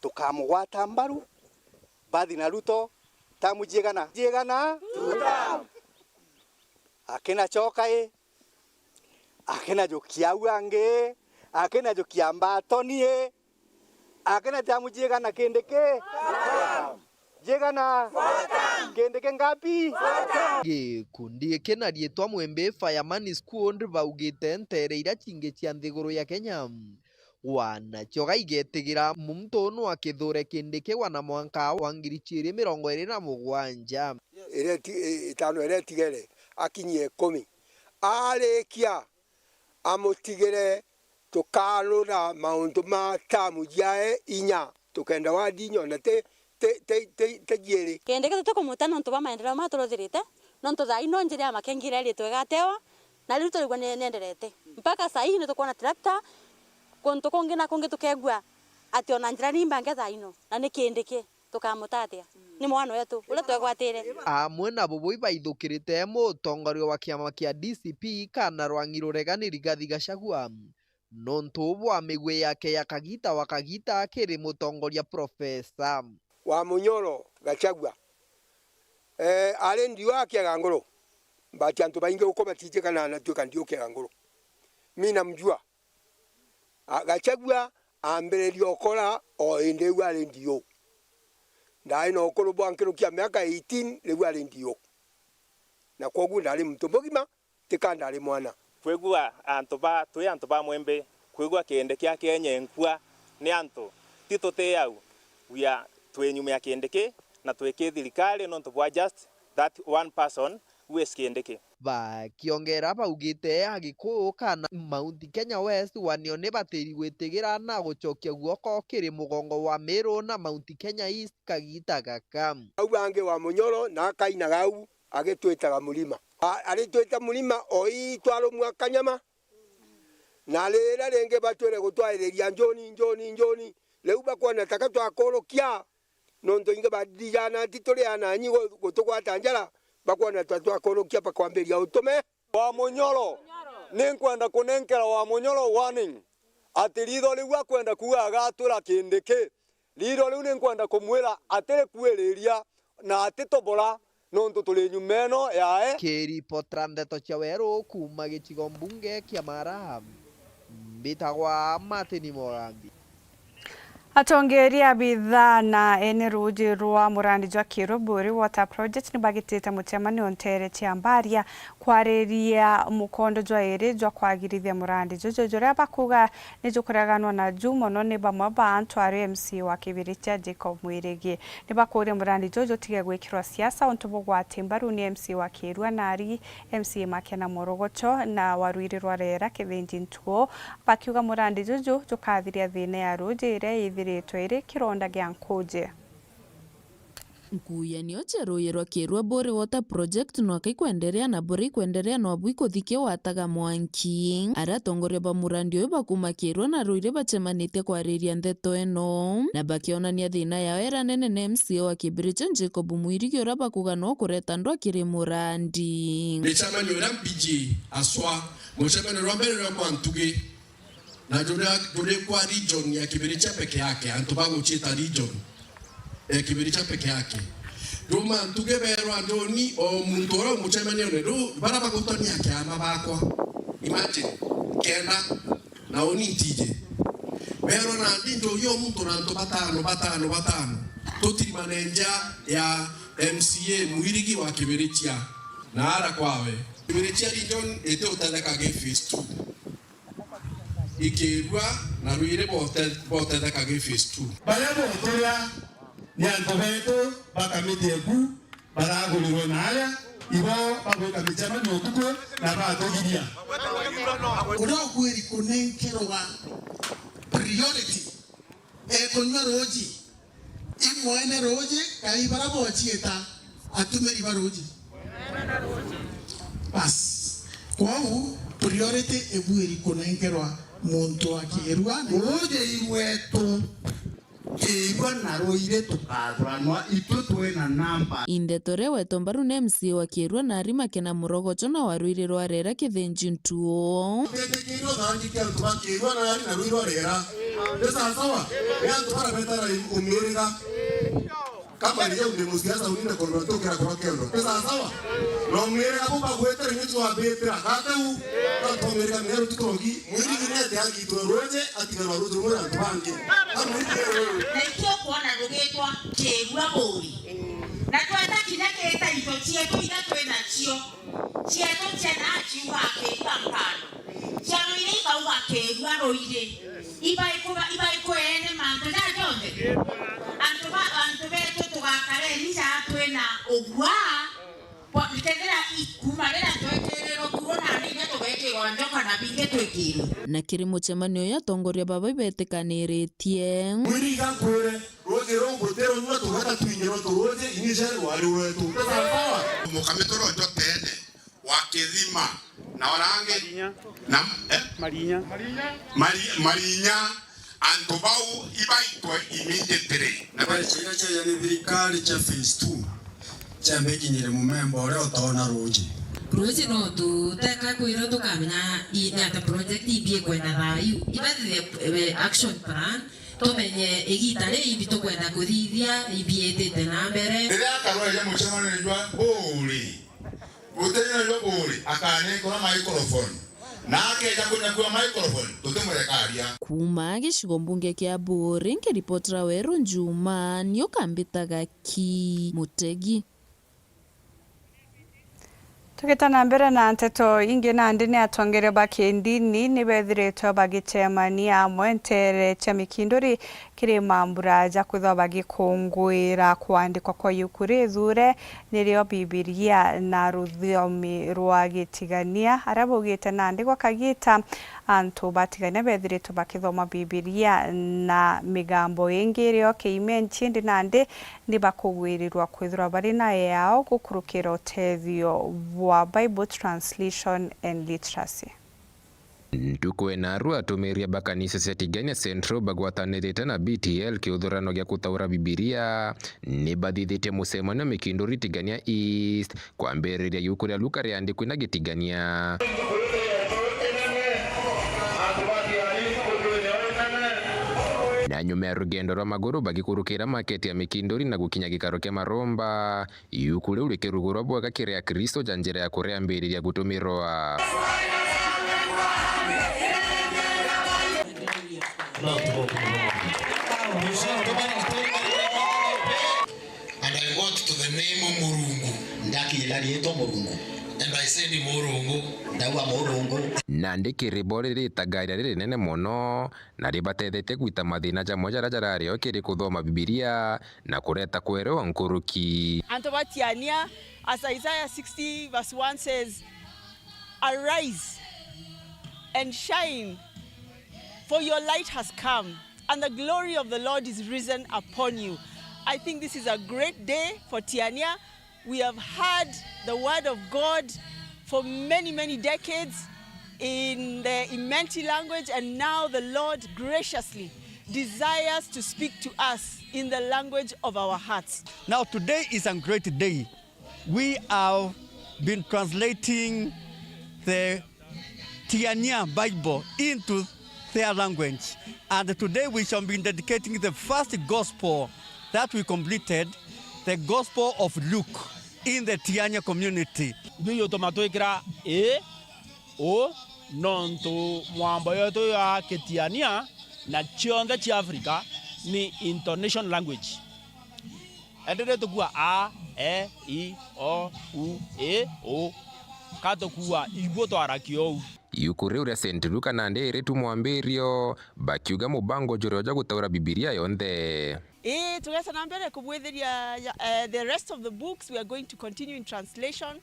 tukamugwata mbaru, bathi na Ruto, tamu jiigana? Jiigana? Akina Choka i, akina Jukia au angi, akina Jukia Mbatoni i, akina tamu jiigana Kindiki? Jiigana? Kindiki ngapi? Gikundi giki na riitwa Mwimbi Fireman Squad baugite nteere iria cingi cia nthiguru ya Kenya gwa nacio gaigetigira muntu unu wa Kithure Kindiki gwa na mwanka wa ngiri ciiri mirongo iri na mugwanja. Iria iti-, i-, itano iria itigere, akinyie ikumi. Arikia, amutigire, tukarura maundu ma tamu jiae inya, tukenda wadi inya ona ti, ti, ti, ti, ti jiiri. Kindiki tutikumuta nontu bwa maendeleo maturuthirite, nontu thaa ino njira ya Makengire iritwe igatewa, na riu turigua ni, nienderete. Mpaka saa hii nitukwona tractor, kuntu kungi na kungi tukegua ati ona njira ni imbange thaa ino, na ni Kindiki. Tukamutatia? Ni mwana wetu uria twegwatire. Amwe nabo bo ibaithukirite mutongoria wa kiama kia D C P kana rwang'i ruregani Rigathi Gachagua, nontu bwa migwi yake ya kagita wa kagita kiri mutongoria Profesa. Wa Munyoro Gachagua, eh, ari ndio akiega nguru, but antu baingi guku batijikana na tuika ndio kiega nguru. Mi namjua. A, Gachagua ambiririe ukora o indi iu ari ndio. Ndari na ukuru bwa nkirukia miaka eighteen riu ari ndio. Na kwoguo ndari muntu mugima, tika ndari mwana. Kwigua antu ba, twi antu ba Mwimbi, kwigua Kindiki akenye nkua ni antu, ti tuti au. We are, twi nyuma ya Kindiki na twi ki thirikari nontu bwa just that one person who is Kindiki. Bakiongera baugite Agikuyu kana Mount Kenya West wanio ni batiri gwitigira na gucokia guoko kiri mugongo wa Meru na Mount Kenya East kagita gaka. Au bangi wa Munyoro na akainaga au agitwitaga murima. A-, aritwita murima o ii twarumwa kanyama. Na rira ringi batwire gutwariria njuni, njuni, njuni. Riu bakwona taka twakurukia, nontu ingi bathijana ti turi ananyi gu-, gutugwata njara, bakwona ta twakurukia bakwambiria utume. Wa Munyoro, ni nkwenda kunenkera wa Munyoro warning ati riitho riu akwenda kuuga agatwira Kindiki, riitho riu ni nkwenda kumwira atiri kuiriria na atitobora, nontu turi nyuma eno yae. Kiripotera ndeto cia weru kuuma gicigo mbunge kia Mara, mbitagwa Martin Mogambi. Atongeria a bithaa na ene ruuji rwa murandi jwa Kiruburi Water Project ni bagitite mucemanio nteere cia Mbaria kwariria mukondo jwa iri jwa kwagirithia murandi juju, juria bakuuga ni jukureganwa na ju mono ni bamwe ba antu ari M C A wa Kibirichia Jacob Mwirigi. Ni bakuuria murandi juju jutige gwikirwa siasa untu bugwati mbaru ni M C A wa Kirua na ari M C A Makena Morogocho na wa Rwiri rwa Rera Kithinji Ntuo, bakiuga murandi juju jukathiria thiina ya ruuji iria ithiritwe iri kironda gia nkuuji. Nkuuyanio cia ruuji rwa Kirua Buri Water Project nwaka ikwenderea na buri ikwenderea nwabu ikuthikia wataga mwanki. Aria atongoria ba murandi uyu bakuuma Kirua na Ruiri bacemanitie kwariria ndeto ino na bakionania thiina yao, era nene ni M C A wa Kibirichia Jacob Mwirigi uria bakuuga no kureta ndwa kiri murandi. Micemanio iria mpiji aswa, mucemanio jwa mbere jwa mwantugi, na juria juri kwa region ya Kibirichia peke yake, antu baguciita region ya Kibirichia peke yake. Juma ntuge berwa njoni o muntu uria umucemanione, riu baria bagutania kiama bakwa, imagine, kenda na uni ntiji. Berwa nandi njoni o muntu na antu batano, batano, batano, tutirimane nja ya M C A Mwirigi wa Kibirichia na ara kwawe. Kibirichia region iti utetheka gi phase two. Ikirua na Ruiri bote-, botetheka gi phase two. Baria boturia ni antu betu ba kamiti eku baragurirwe na aria ibo bagwika micemanio utuku na batugiria. Uria ukwiri kunenkerwa priority ekunywa ruuji, i mwene ruuji, kai baria bociita atumiri ba ruuji? Bas. Kwou priority ibuiri kunenkerwa muntu wa Kirua. Ruuji i rwetu, Kirua na Ruiri tukathuranwa, itwe twina namba. Indeto ria wetwa mbaru ni M C A wa Kirua na ari Makena Murogocho na wa Ruiri rwa Rera Kithinji Ntuo. Utitikirwe uthangi kia antu ba Kirua na ari na Ruiri rwa Rera. Ni sawasawa? Ni antu baria betara umiiriga. Kama ni yau ndi musiasa unine kondo tukira kura kendo. Ni sawasawa? Na umiiriga bu bagwetera ni twabitira. Gate u. Na tumiiriga ni rutuko gi. Mwirigi ni ati agitwe ruuji, atigarwa ruuji rumwe na antu bangi. Amwirigi. Na ikio kwona rugitwa Kirua Buri. Na twenda kinya gita into cietu iria twi nacio. Cietu cia na ciuga Kirua nkano. Cia Ruiri ikauga Kirua Ruiri. Ibaikuba-, ibaikuene mantu ja jonthe. Antu ba, antu betu tugakareni ja twina ugua. Bo-, kethira i-, kuuma riria twekirirwe kuo na ninya tugekirwa njoka na bingi twikirwe. Na kiri mucemanio uyu atongoria baba ibetikaniritie. Mwiriga nkwire, ruuji ruu gutirunyua tugata twingi no turuuji, initially rwari rwetu. Sawa sawa? Mukamituro njotene wa Kithima na orangi Marinya. Na, eh? Marinya. Mari-, Marinya. Antu bau ibaitwe immediately. Na mbeca iria ciaja ni thirikari cia phase two, ciambe ikinyire mumemba uria utoona ruuji. Ruuji no tuteka kwirwa tukamenya i-, ni ata project imbi ikwenda thaa iu. Ibathithie, eh, action plan, tumenye igita ri imbi tukwenda kuthithia, imbi itite na mbere. Riria akarwaria mucemanio jwa buuri, mucemanio jwa buuri, akanekura microphone. Na akeja kunyakua microphone, tutimureka aria. Kuuma gicigo mbunge kia Buuri, nkiripotera Weru Njuma, ni ukambitaga ki Mutegi. Tugita na mbere na nteto ingi, nandi ni atongeria ba kindini ni bethiritwe bagicemania amwe nteere cia Mikinduri kiri mambura ja kwithwa bagikunguira kwandikwa kwa iuku rithure nirio Bibilia na ruthiomi rwa Gitigania, aria baugite nandi gwa kagita antu batigania bethiritwe bakithoma Bibilia na migambo ingi irio kiimenti, indi nandi ni bakugwirirwa kwithirwa bari na yao gukurukira utethio bwa Bible Translation and Literacy. Ntuku ena aru atumiri ba kanisa cia Tigania Central bagwatanirite na B T L kiuthurano gia gutaura Bibilia ni bathithitie mucemanio Mikinduri Tigania East kwambiriria iuku ria Luka riandikwi na Gitigania. Na nyuma ya rugendo rwa maguru bagikurukira maketi ya Mikinduri na gukinya gikaro kia Maromba, iuku riu rikirugurwa bwega kiri Akristo ja njira ya kuriambiriria gutumirwa. And I got to the name Murungu. Ndakinyira riitwa Murungu. And I said, "Murungu." Ndauga, "Murungu." Nandi kiri bo riri itagaria ririnene mono, na ribatethetie gwita mathina jamwe jaria jarari o kiri kuthoma Bibilia na kureta kwerewa nkuruki. Antu ba Tiania, as Isaiah sixty verse one says, "Arise and shine, for your light has come, and the glory of the Lord is risen upon you." I think this is a great day for Tiania. We have heard the word of God for many, many decades in the Imenti language, and now the Lord graciously desires to speak to us in the language of our hearts. Now, today is a great day. We have been translating the Tiania Bible into their language. And today we shall be dedicating the first gospel that we completed, the Gospel of Luke, in the Tiania community. Ndio ituma twikira ii, uu, nontu mwambo yetu ya Kitiania na cionthe cia Africa ni intonation language. Endere tukua a, e, i, o, u, i, u. Ka tukua igwo twarakia ou. Iuku riu ria Saint Luke nandi iri tu mwambirio, bakiuga mubango juri uja gutaura Bibilia yonthe. Ii, tugeta na mbere kubwithiria, eh, the rest of the books we are going to continue in translation.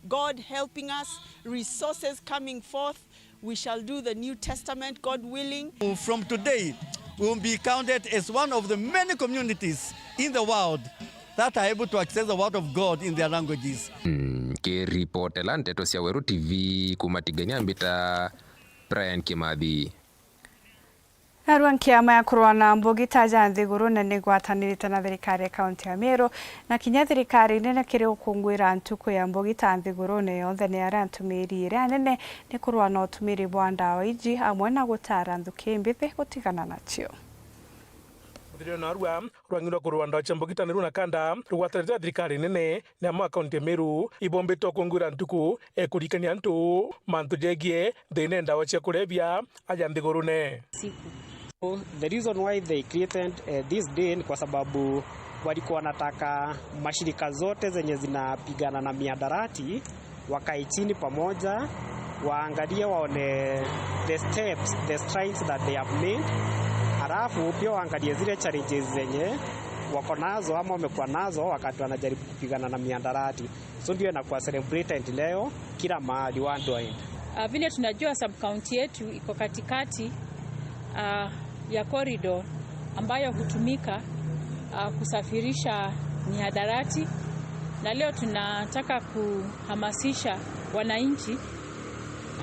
God helping us, resources coming forth, we shall do the New Testament, God willing. From today, we will be counted as one of the many communities in the world that are able to access the word of God in their languages. Mm, kiripotela nteto cia Weru T V kuma Tigania, mbita Brian Kimathi. Narua nkiama ya kurua na mbugita ja nthigurune ni igwatanirite na thirikari ya kaunti ya Meru, na kinya thirikari nene kiri gukunguira ntuku ya mbugita nthigurune yonthe ni aria ntumiri iria nene ni kurua na utumiri bwa ndawa iji, amwe na gutara nthuki mbithi gutigana nacio. Muthiriro narua, rwang'i rwa kurua ndawa cia mbugita ni runa kanda rugwatanirite na thirikari nene ni amwe a kaunti ya Meru ibombitwe gukunguira ntuku e kurikania antu mantu jegie thina ya ndawa cia kulevya aja nthigurune. Siku. So, the reason why they created, eh, this day ni kwa sababu walikuwa wanataka mashirika zote zenye zinapigana na miadarati wakae chini pamoja, waangalie, waone the steps, the strides that they have made, halafu pia waangalie zile challenges zenye wako nazo ama wamekuwa nazo wakati wanajaribu kupigana na miadarati. So ndio inakuwa celebrated leo kila mahali worldwide. Ah, vile tunajua sub-county yetu iko katikati, ah, ya corridor ambayo hutumika, ah, kusafirisha mihadarati, na leo tunataka kuhamasisha wananchi,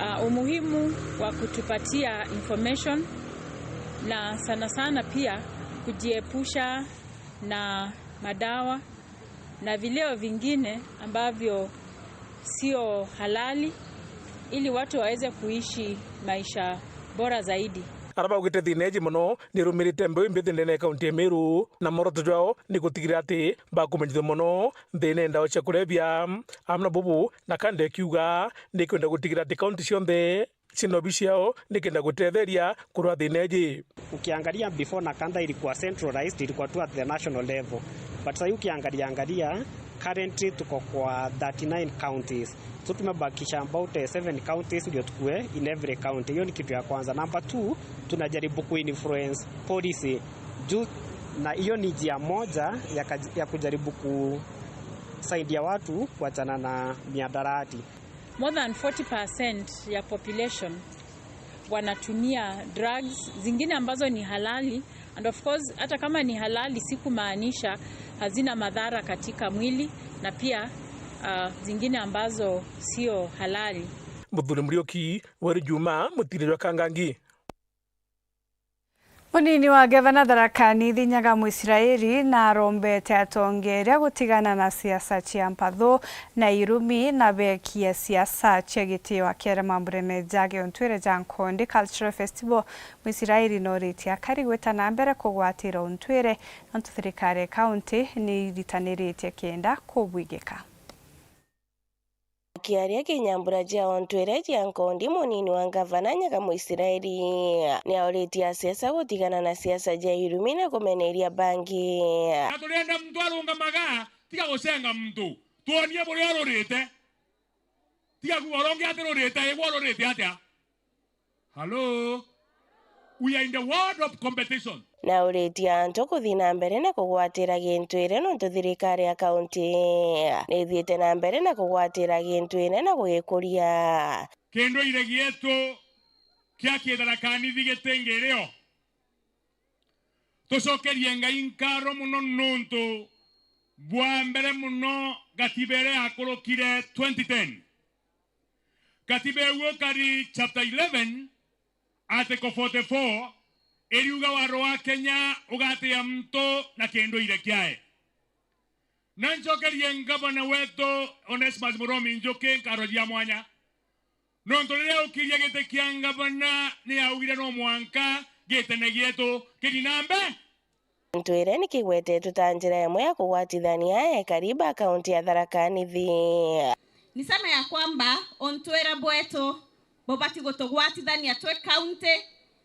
ah, umuhimu wa kutupatia information na sana sana pia kujiepusha na madawa na vileo vingine ambavyo sio halali, ili watu waweze kuishi maisha bora zaidi. Aria baugite thiina iji mono ni irumirite mbeu imbithi ndene ya kaunti ya Meru, na mworoto jwao ni gutigira ati bakumenyithua mono thiina ya ndawa cia kulevya. Amwe na bubu, Nakanda ikiuga ni ikwenda gutigira ati kaunti cionthe cina obici ciao nikenda gutetheria kurwa thiina iji. Ukiangalia before, Nakanda ilikuwa centralized, ilikuwa tu at the national level. But sahii ukiangalia angalia, currently tuko kwa thirty-nine counties. So tumebakisha about, eh, seven counties ndio tukue in every county. Hiyo ni kitu ya kwanza. Number two, tunajaribu kuinfluence policy. Juu, na hiyo ni njia moja ya kaj-, ya kujaribu kusaidia watu kuachana na miadarati. More than forty percent ya population wanatumia drugs zingine ambazo ni halali, and of course, hata kama ni halali, si kumaanisha hazina madhara katika mwili, na pia, ah, zingine ambazo sio halali. Muthuri Muriuki, Weri Juma, Mutiri jwa Kangangi. Munini wa ngavana Tharaka Nithi Nyaga Mwisiraeli narombete atongeria gutigana na siasa cia mpathu na irumi na bekie siasa cia gitio akiaria mamburene ja Giontuire ja Nkondi Cultural Festival. Mwisiraeli noritie akari gwita na mbere kugwatira untwire, nontu thirikari ya kaunti ni iritaniritie kenda kubwigika. Akiaria kinyambura cia ontwire cia Nkondi, munini wa ngavana Nyaga Mwisiraeli niauritie asiasa gutigana na siasa cia irumi na kumeneria bangi. Na turienda muntu arungamaga, tiga gucenga muntu. Tuonie buria ururite. Tiga kuuga uria ungi atirurite, igwe ururite atia? Hello? We are in the world of competition. Nauritie antu kuthi na mbere na kugwatira gintwire nontu thirikari ya kaunti nithiite na mbere na kugwatira gintwire na gugikuria. Kindu ire gietu kia Kitharaka Nithi gitingirio. Tucokerie Ngai nkaro mono nontu bwa mbere mono gatiba iria yakurukire twenty ten. Katiba iu ukari chapter eleven, article forty-four, iriuga waro wa Kenya ugatia muntu na kindu ire kiae. Na ncokerie ngavana wetu Onesmus Muromi Njuki nkaro cia mwanya. Nontu riria aukirie giti kia ngavana, ni augire no mwanka gitene gietu kithi na mbere. Ntwire ni kigwetetwe ta njira imwe ya kugwatithania ekari ba kaunti ya Tharaka Nithi. Niseme ya kwamba ontwire bwetu bubati gutugwatithania twi kaunti.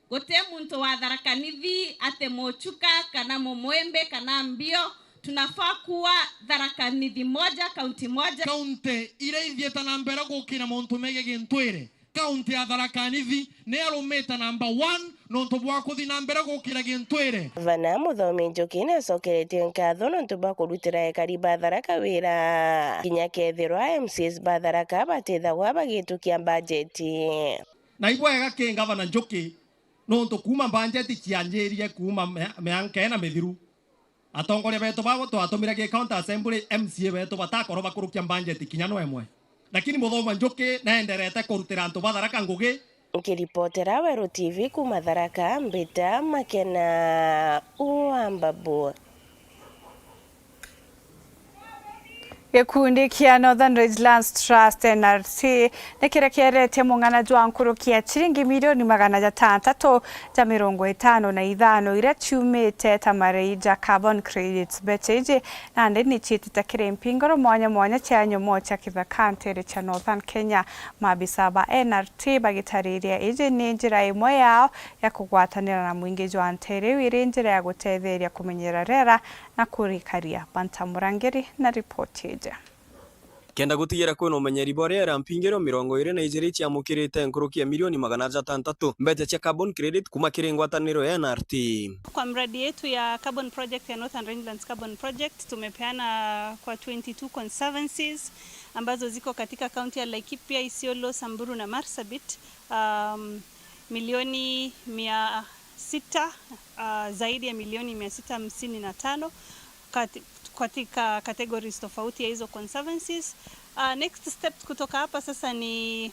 Guti muntu wa Tharaka Nithi ati Muchuka kana Mumwimbi kana Mbio, tunafaa kuwa Tharaka Nithi moja, kaunti moja. Kaunti iria ithiite na mbere gukira mauntu megie gintwire, kaunti ya Tharaka Nithi ni yarumite namba one nontu bwa kuthi na mbere gukira gintwire. Gavana Muthomi Njuki niacokeretie nkatho nontu bwa kurutira ekari ba Tharaka wira, kinya kethirwa M C As ba Tharaka batithagwa bagitukia mbajeti. Na ibwega ki Gavana Njuki, nontu kuuma mbanjeti cianjirie kuuma mia-, mianka ina mithiru, atongoria betu babo twatumire ki County Assembly, M C A betu batakorwo bakurukia mbanjeti kinya no imwe. Lakini Muthomi Njuki neenderete kurutira antu ba Tharaka ngugi. Nkiripotera Weru T V kuuma Tharaka, mbita Makena wa Mbabu. Gikundi kia Northern Rangelands Trust, N R T, nikirekeretie mung'ana jwa nkuruki ya ciringi milioni magana jatantatu ja mirongo itano na ithano iria ciumite ta marei ja carbon credits. Mbeca iji nandi ni ciitite kiri mpinguro mwanya mwanya cia nyomoo cia kithaka nteere cia Northern Kenya. Maabisa ba N R T bagitariria iji ni njira imwe yao ya kugwatanira na mwingi jwa nteere iu iri njira ya gutetheria kumenyera riera na kurikaria. Banta Murangiri na ripoti iji. Kenda gutigira kwina umenyeri bwa riera, mpingiro mirongo iri na ijiri iciamukirite nkuruki ya milioni magana jatantatu mbeca cia carbon credit kuma kiri ngwataniro ya N R T. Kwa mradi yetu ya carbon project ya Northern Rangelands Carbon Project, tumepeana kwa twenty-two conservancies ambazo ziko katika kaunti ya Laikipia, Isiolo, Samburu na Marsabit, um, milioni mia sita, uh, zaidi ya milioni mia sita hamsini na tano kati-, katika categories tofauti ya hizo conservancies. Uh, next step kutoka hapa sasa ni,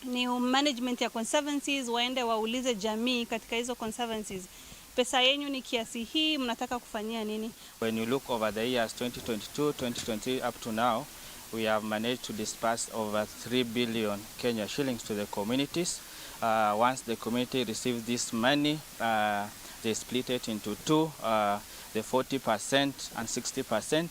ni management ya conservancies waende waulize jamii katika hizo conservancies, "Pesa yenyu ni kiasi hii, mnataka kufanyia nini?" When you look over the years twenty twenty-two, twenty twenty up to now, We have managed to disperse over three billion Kenya shillings to the communities. Uh, once the community receives this money, uh, they split it into two, uh, the forty percent and sixty percent.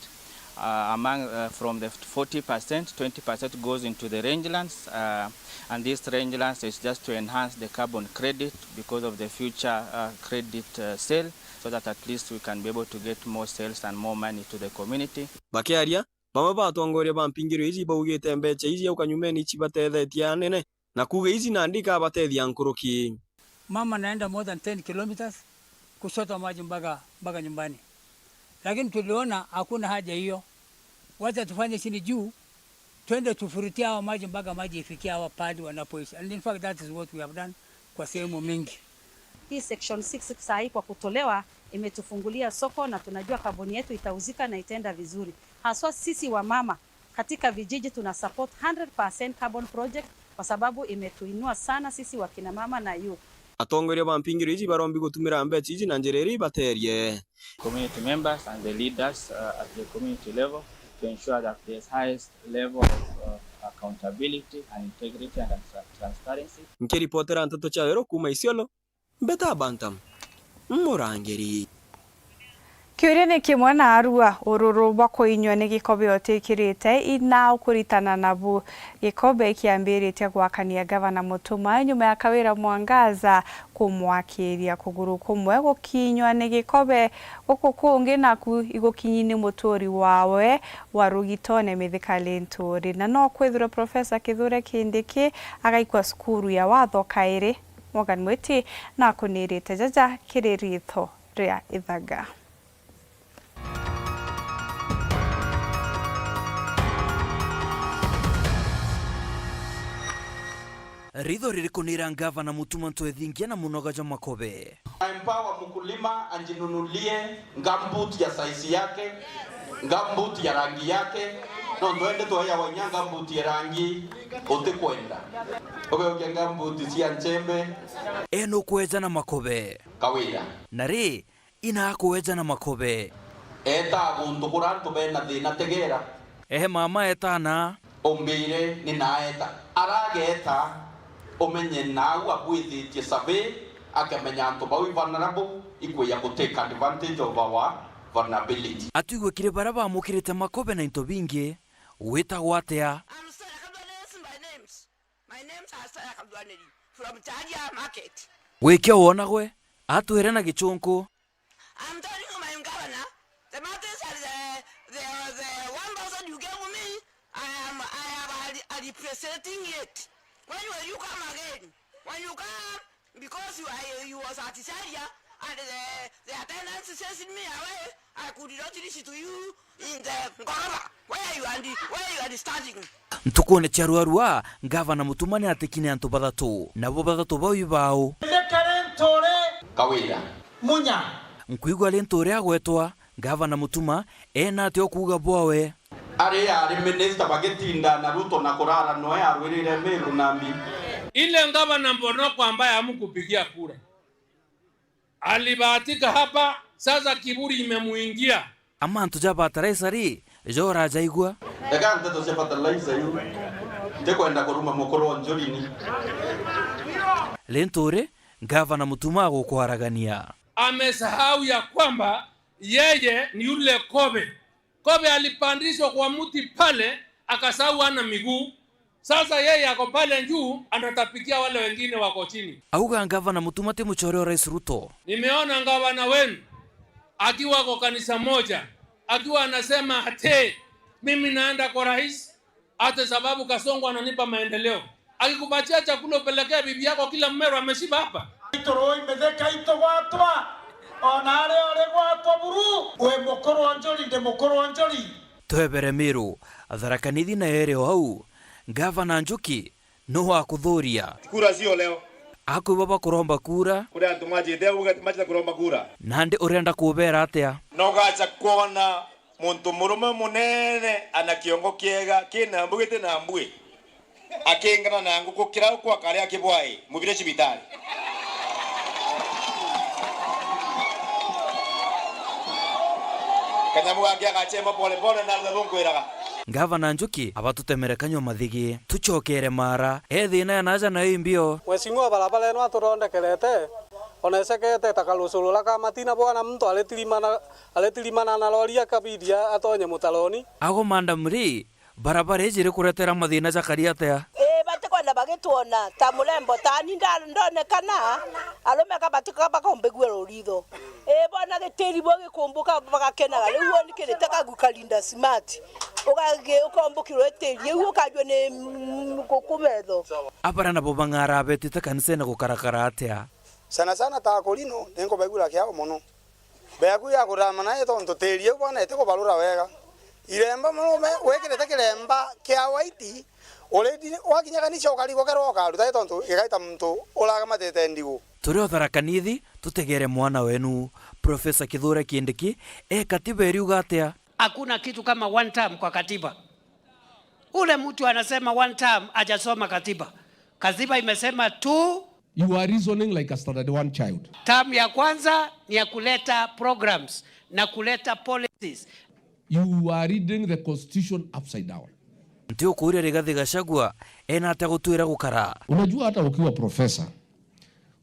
Uh, among, uh, from the forty percent, twenty percent goes into the rangelands, uh, and these rangelands is just to enhance the carbon credit because of the future, uh, credit, uh, sale, so that at least we can be able to get more sales and more money to the community. Bakiaria, bamwe ba atongoria ba mpingiro iji baugite mbecha iji au kanyumene ici batethetie anene, na kuuga iji nandi ikabatethia nkuruki. Mama naenda more than ten kilometers kuchota maji mpaka, mpaka nyumbani. Lakini tuliona hakuna haja hiyo. Wacha tufanye chini juu, twende tufurutie hawa maji mpaka maji ifikie hawa pahali wanapoishi. And in fact, that is what we have done kwa sehemu mingi. Hii section six saa hii kwa kutolewa imetufungulia soko na tunajua kaboni yetu itauzika na itaenda vizuri. Haswa sisi wamama katika vijiji tuna support hundred percent carbon project kwa sababu imetuinua sana sisi wakina mama na youth. Atongoria ba mpingiro iji barombi gutumira mbecha iji na njira iria ibaterie. Community members and the leaders, uh, at the community level to ensure that there's highest level of, uh, accountability and integrity and trans-, transparency. Nkiripotera nteto cia Weru kuuma Isiolo, Mbeta Bantam, Murangiri. Kiuria ni kimwe na arua, ururu bwa kuinywa ni gikobe utikirite ina ukuritana nabu. Gikobe kiambiritie gwakania Gavana Mutuma nyuma ya Kawira Mwangaza kumwakiria kuguru kumwe gukinywa ni gikobe, guku kungi naku igukinyi ni muturi wawe wa Rugitone Mithika Linturi. Na no kwithirwe Profesa Kithure Kindiki agaikwa cukuru ya watho kairi. Morgan Mwiti nakunirite jaja kiri riitho ria Ithaga. Ritho ririkunira Ngavana Mutuma Ntwethingia na munoga jwa makobe. Empower mkulima ajinunulie gumboot ya size yake, gumboot ya rangi yake, no twende tweyawa inya gumboot ya rangi utikwenda. Ugeukia gumboot cia nchembe. E nukweja na makobe. Kawira. Na ri, ina akweja na makobe. Eta guntu kura antu bena thina tegera. Ehe mama etana. Umbire ni naeta. Arageta, umenye nau abwithitie survey, akamenya antu bau i vulnerable, ikwija ku take advantage of our vulnerability. Atwigwe kiri baria bamukirite makobe na into bingi, witagwa atia? I'm Stella Kabdwaneri by names. My name's Stella Kabdwaneri from Charia Market. Wikio wona gwe, atwire na gichunku. I'm telling you, my governor, the matters are the, the, the one thousand you gave me, I am, I am a, a representing it. When will you come again? When you come, because you are, you was at Charia, and the, the attendants chased me away, I could not reach to you in the Ngorova, where you are, where you are standing. Ntukune cia ruarua, Ngavana Mutuma ni atikine antu bathatu, nabo bathatu bau ibau? Kawira. Munya. Nkwigua Linturi agwetwa, Ngavana Mutuma ena atia ukuuga bwawe? Ari ari minista bagitinda na Ruto na kurara noe arwirire Meru nambi. Ile ngavana Mbonoka ambaye hamkupigia kura. Alibahatika hapa, sasa kiburi imemuingia. Amantu ja fertilizer ri, jo urajaigua? Ega nteto cia fertilizer iu. Ndikwenda kuruma mukuru wa Njuri ni. Linturi, Ngavana Mutuma agukwaragania. Amesahau ya kwamba yeye ni yule kobe. Kobe alipandishwa kwa mti pale, akasahau ana miguu. Sasa yeye ako pale juu, anatapikia wale wengine wako chini. Auga Ngavana Mutuma ti muchore wa Rais Ruto. Nimeona gavana wenu akiwa kwa kanisa moja, akiwa anasema ati, "Mimi naenda kwa rais, ate sababu Kasongo ananipa maendeleo." Akikupatia chakula upelekea bibi yako, kila Mmeru ameshiba hapa. Iturui mitheka itugwatwa, ona ari uri gwatwa buru, wi mukuru wa Njuri, ndi mukuru wa Njuri. Twebere Meru, Tharaka Nithi na ere o au, Ngavana Njuki, nu wakuthuria? Kura sio leo. Akwigua bakuromba kura. Kuri antu majite au, ugati majite kuromba kura. Nandi urenda kubera atia? Nogacha kwona muntu murume munene ana kiongo kiega, kina mbugi ti na mbui. Akingana na nguku kirau kwa karia kibwai, mubire cibitari. Kanyamu gake agachema pole pole na rutha runkwiraga. Ngavana Njuki abatutemere kanyua mathigi. Tucokere Mara, e thina ya naja nayo imbio. Mheshimiwa barabara ino atuthondekerete, ona icekete ta karucurura ka matina bwana muntu aritirimana, aritirimana na lori akabidi atonye mutaroni. Ago Madam Lee, barabara iji rikuretera mathina jakari atia? Ii, batikwenda bagitwona ta murembo tani nda-, ndonekana, arume ka batika bakombigua ruritho. Ii, bona gitiri bo gikumbuka bagakenaga. Riu woni kirite kagu karinda smart. Ugagi-, ukombukirwe itiri, iu ukajua ni, mm, nguku metho. Abara nabo bang'ara betite kanisene gukarakara atia? Sana sana ta akorino, ninkubaigura kiao mono. Beaku ya kurama nayo tontu tiri iu bwana itikubarura wega. Iremba murume wikirite kiremba kia white, already wakinya kanisa ukari gukerwa ukaruta tontu igaita muntu uragamatite ndigu. Turi o Tharaka Nithi, tutegere mwana wenu. Profesa Kithure Kindiki, e katiba iriuga atia? Hakuna kitu kama one term kwa katiba. Ule mtu anasema one term hajasoma katiba. Katiba imesema two. You are reasoning like a standard one child. Term ya kwanza ni ya kuleta programs na kuleta policies. You are reading the constitution upside down. Nti ukuuria Rigathi Gachagua ena atia gutwira gukara? Unajua, hata ukiwa profesa,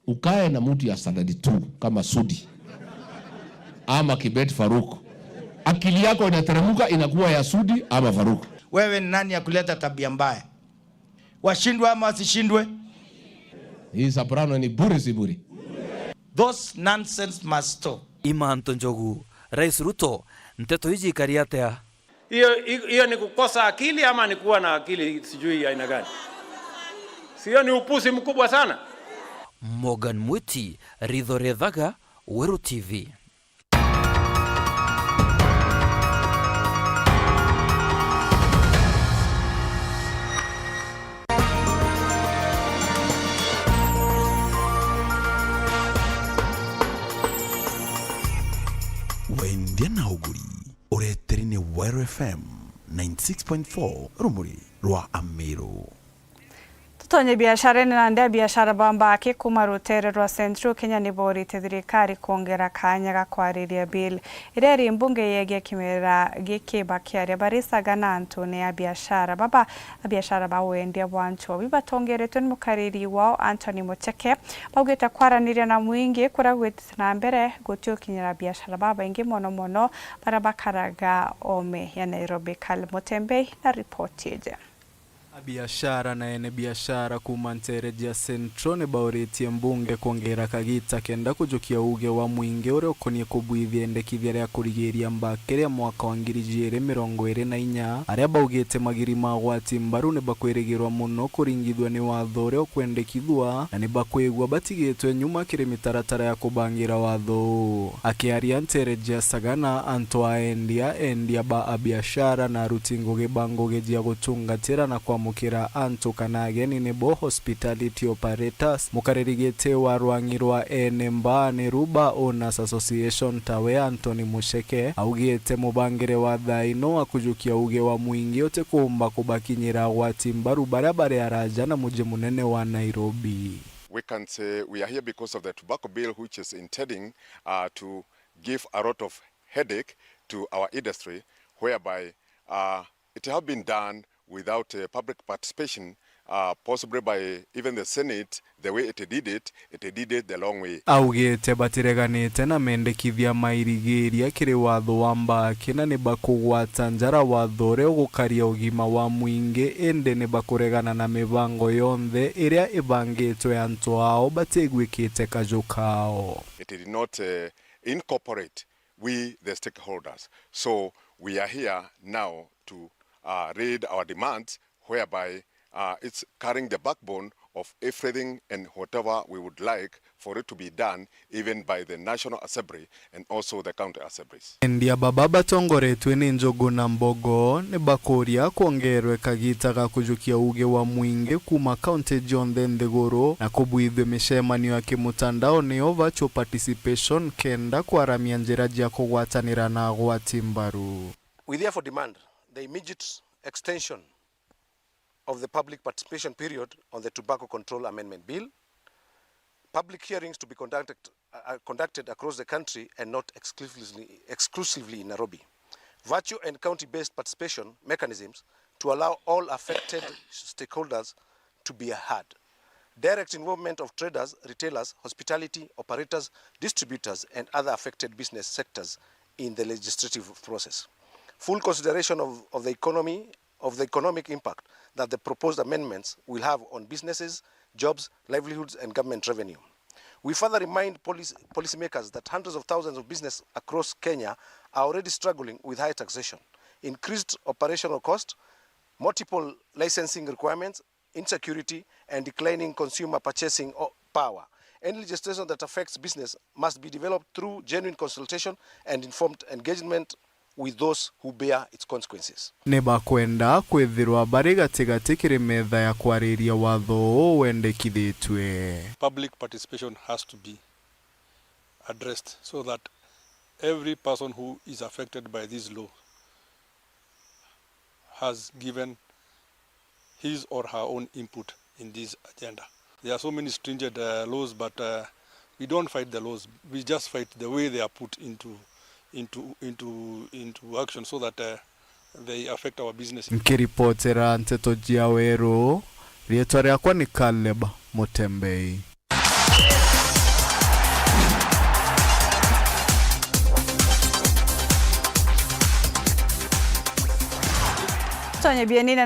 ukae na mtu ya standard two kama Sudi ama Kibet Faruk, akili yako inateremuka, inakuwa ya Sudi ama Faruk. Wewe ni nani ya kuleta tabia mbaya? Washindwe ama wasishindwe? Hii soprano ni bure si bure? Those nonsense must stop. Imanto Njogu, Rais Ruto, nteto iji ikari atia? Hiyo, hiyo ni kukosa akili ama ni kuwa na akili sijui aina gani? Si hiyo ni upuzi mkubwa sana? Morgan Mwiti, Ritho Rethaga, Weru T V. Wendia na uguri. Ureteri ni Weru F M ninety six point four, rumuri rwa Amiru. Tutonye biasharene nandi. Abiashara ba mbaki kuma rutere rwa Central Kenya ni borite thirikari kwongera kanya ga kwariria bill iria iri mbunge yegie kimera giki, bakiaria barisaga na antu ni abiashara baba. Abiashara ba wendia bwa nchobi batongeretwe ni mukariri wao Anthony Mucheke baugite kwaraniria na mwingi kuria gwitite na mbere gutiukinyira abiashara babaingi, mono mono baria bakaraga ome ya Nairobi. Kal Mutembei na ripoti iji. Abiashara na ene biashara kuuma ntere cia Central ni bauritie mbunge kwongera kagita kenda kujukia uuge wa mwingi uria ukonie kubwithia endekithia ria kurigiria mbaki ria mwaka wa ngiri ijiri mirongo iri na inya, aria baugite magiri ma gwati mbaru ni bakwirigirwa mono kuringithua ni watho uria ukwendekithua, na ni bakwigua batigitwe nyuma kiri mitaratara ya kubangira watho uu. Akiaria ntere cia Sagana, antu a endia, endia ba abiashara na aruti ngugi ba ngugi cia gutungatira na kwamukira antu kana ageni nibo hospitality operators, mukariri giti wa rwang'i rwa ene mbaa ni Ruba Owners Association tawe Anthony Mucheke augite mubangire wa thaa ino wa kujukia uuge wa mwingi utikuumba kubakinyira agwati mbaru baria bari araja na muji munene wa Nairobi. We can say we are here because of the tobacco bill, which is intending, uh, to give a lot of headache to our industry, whereby, uh, it have been done without, uh, public participation, uh, possibly by even the Senate, the way it did it, it did it the long way. Augite batireganite na mendekithia mairigiria kiri watho wa mbaki na ni bakugwata njara watho uria ugukaria ugima wa mwingi, indi ni bakuregana na mibango yonthe iria ibangitwe antu ao batigwikite kaju kao. It did not, uh, incorporate we the stakeholders. So we are here now to, uh, read our demands, whereby, uh, it's carrying the backbone of everything and whatever we would like for it to be done, even by the National Assembly and also the county assemblies. Endia baba batongoretwe ni Njogu na Mbogo ni bakuria kwongerwe kagita ga kujukia uuge wa mwingi kuma kaunti jonthe nthiguru na kubwithwe micemanio ya kimutandao, niyo virtual participation, kenda kwaramia njira cia kugwatanira na agwati mbaru. We therefore demand the immediate extension of the public participation period on the Tobacco Control Amendment Bill, public hearings to be conducted, uh, uh, conducted across the country and not exclusively, exclusively in Nairobi. virtual and county-based participation mechanisms to allow all affected stakeholders to be heard. Direct involvement of traders, retailers, hospitality operators, distributors, and other affected business sectors in the legislative process. Full consideration of, of the economy, of the economic impact that the proposed amendments will have on businesses, jobs, livelihoods, and government revenue. We further remind policy, policymakers that hundreds of thousands of businesses across Kenya are already struggling with high taxation, increased operational cost, multiple licensing requirements, insecurity, and declining consumer purchasing o-, power. Any legislation that affects business must be developed through genuine consultation and informed engagement with those who bear its consequences. Ni bakwenda kwithirwa bari gatigati kiri metha ya kwariria watho uu wendekithitue. Public participation has to be addressed so that every person who is affected by this law has given his or her own input in this agenda. There are so many stringent, uh, laws, but, uh, we don't fight the laws. We just fight the way they are put into, into, into, into action so that, uh, they affect our business. Nkiripotera nteto cia Weru, riitwa riakwa ni Caleb Mutembei. Tonye bienine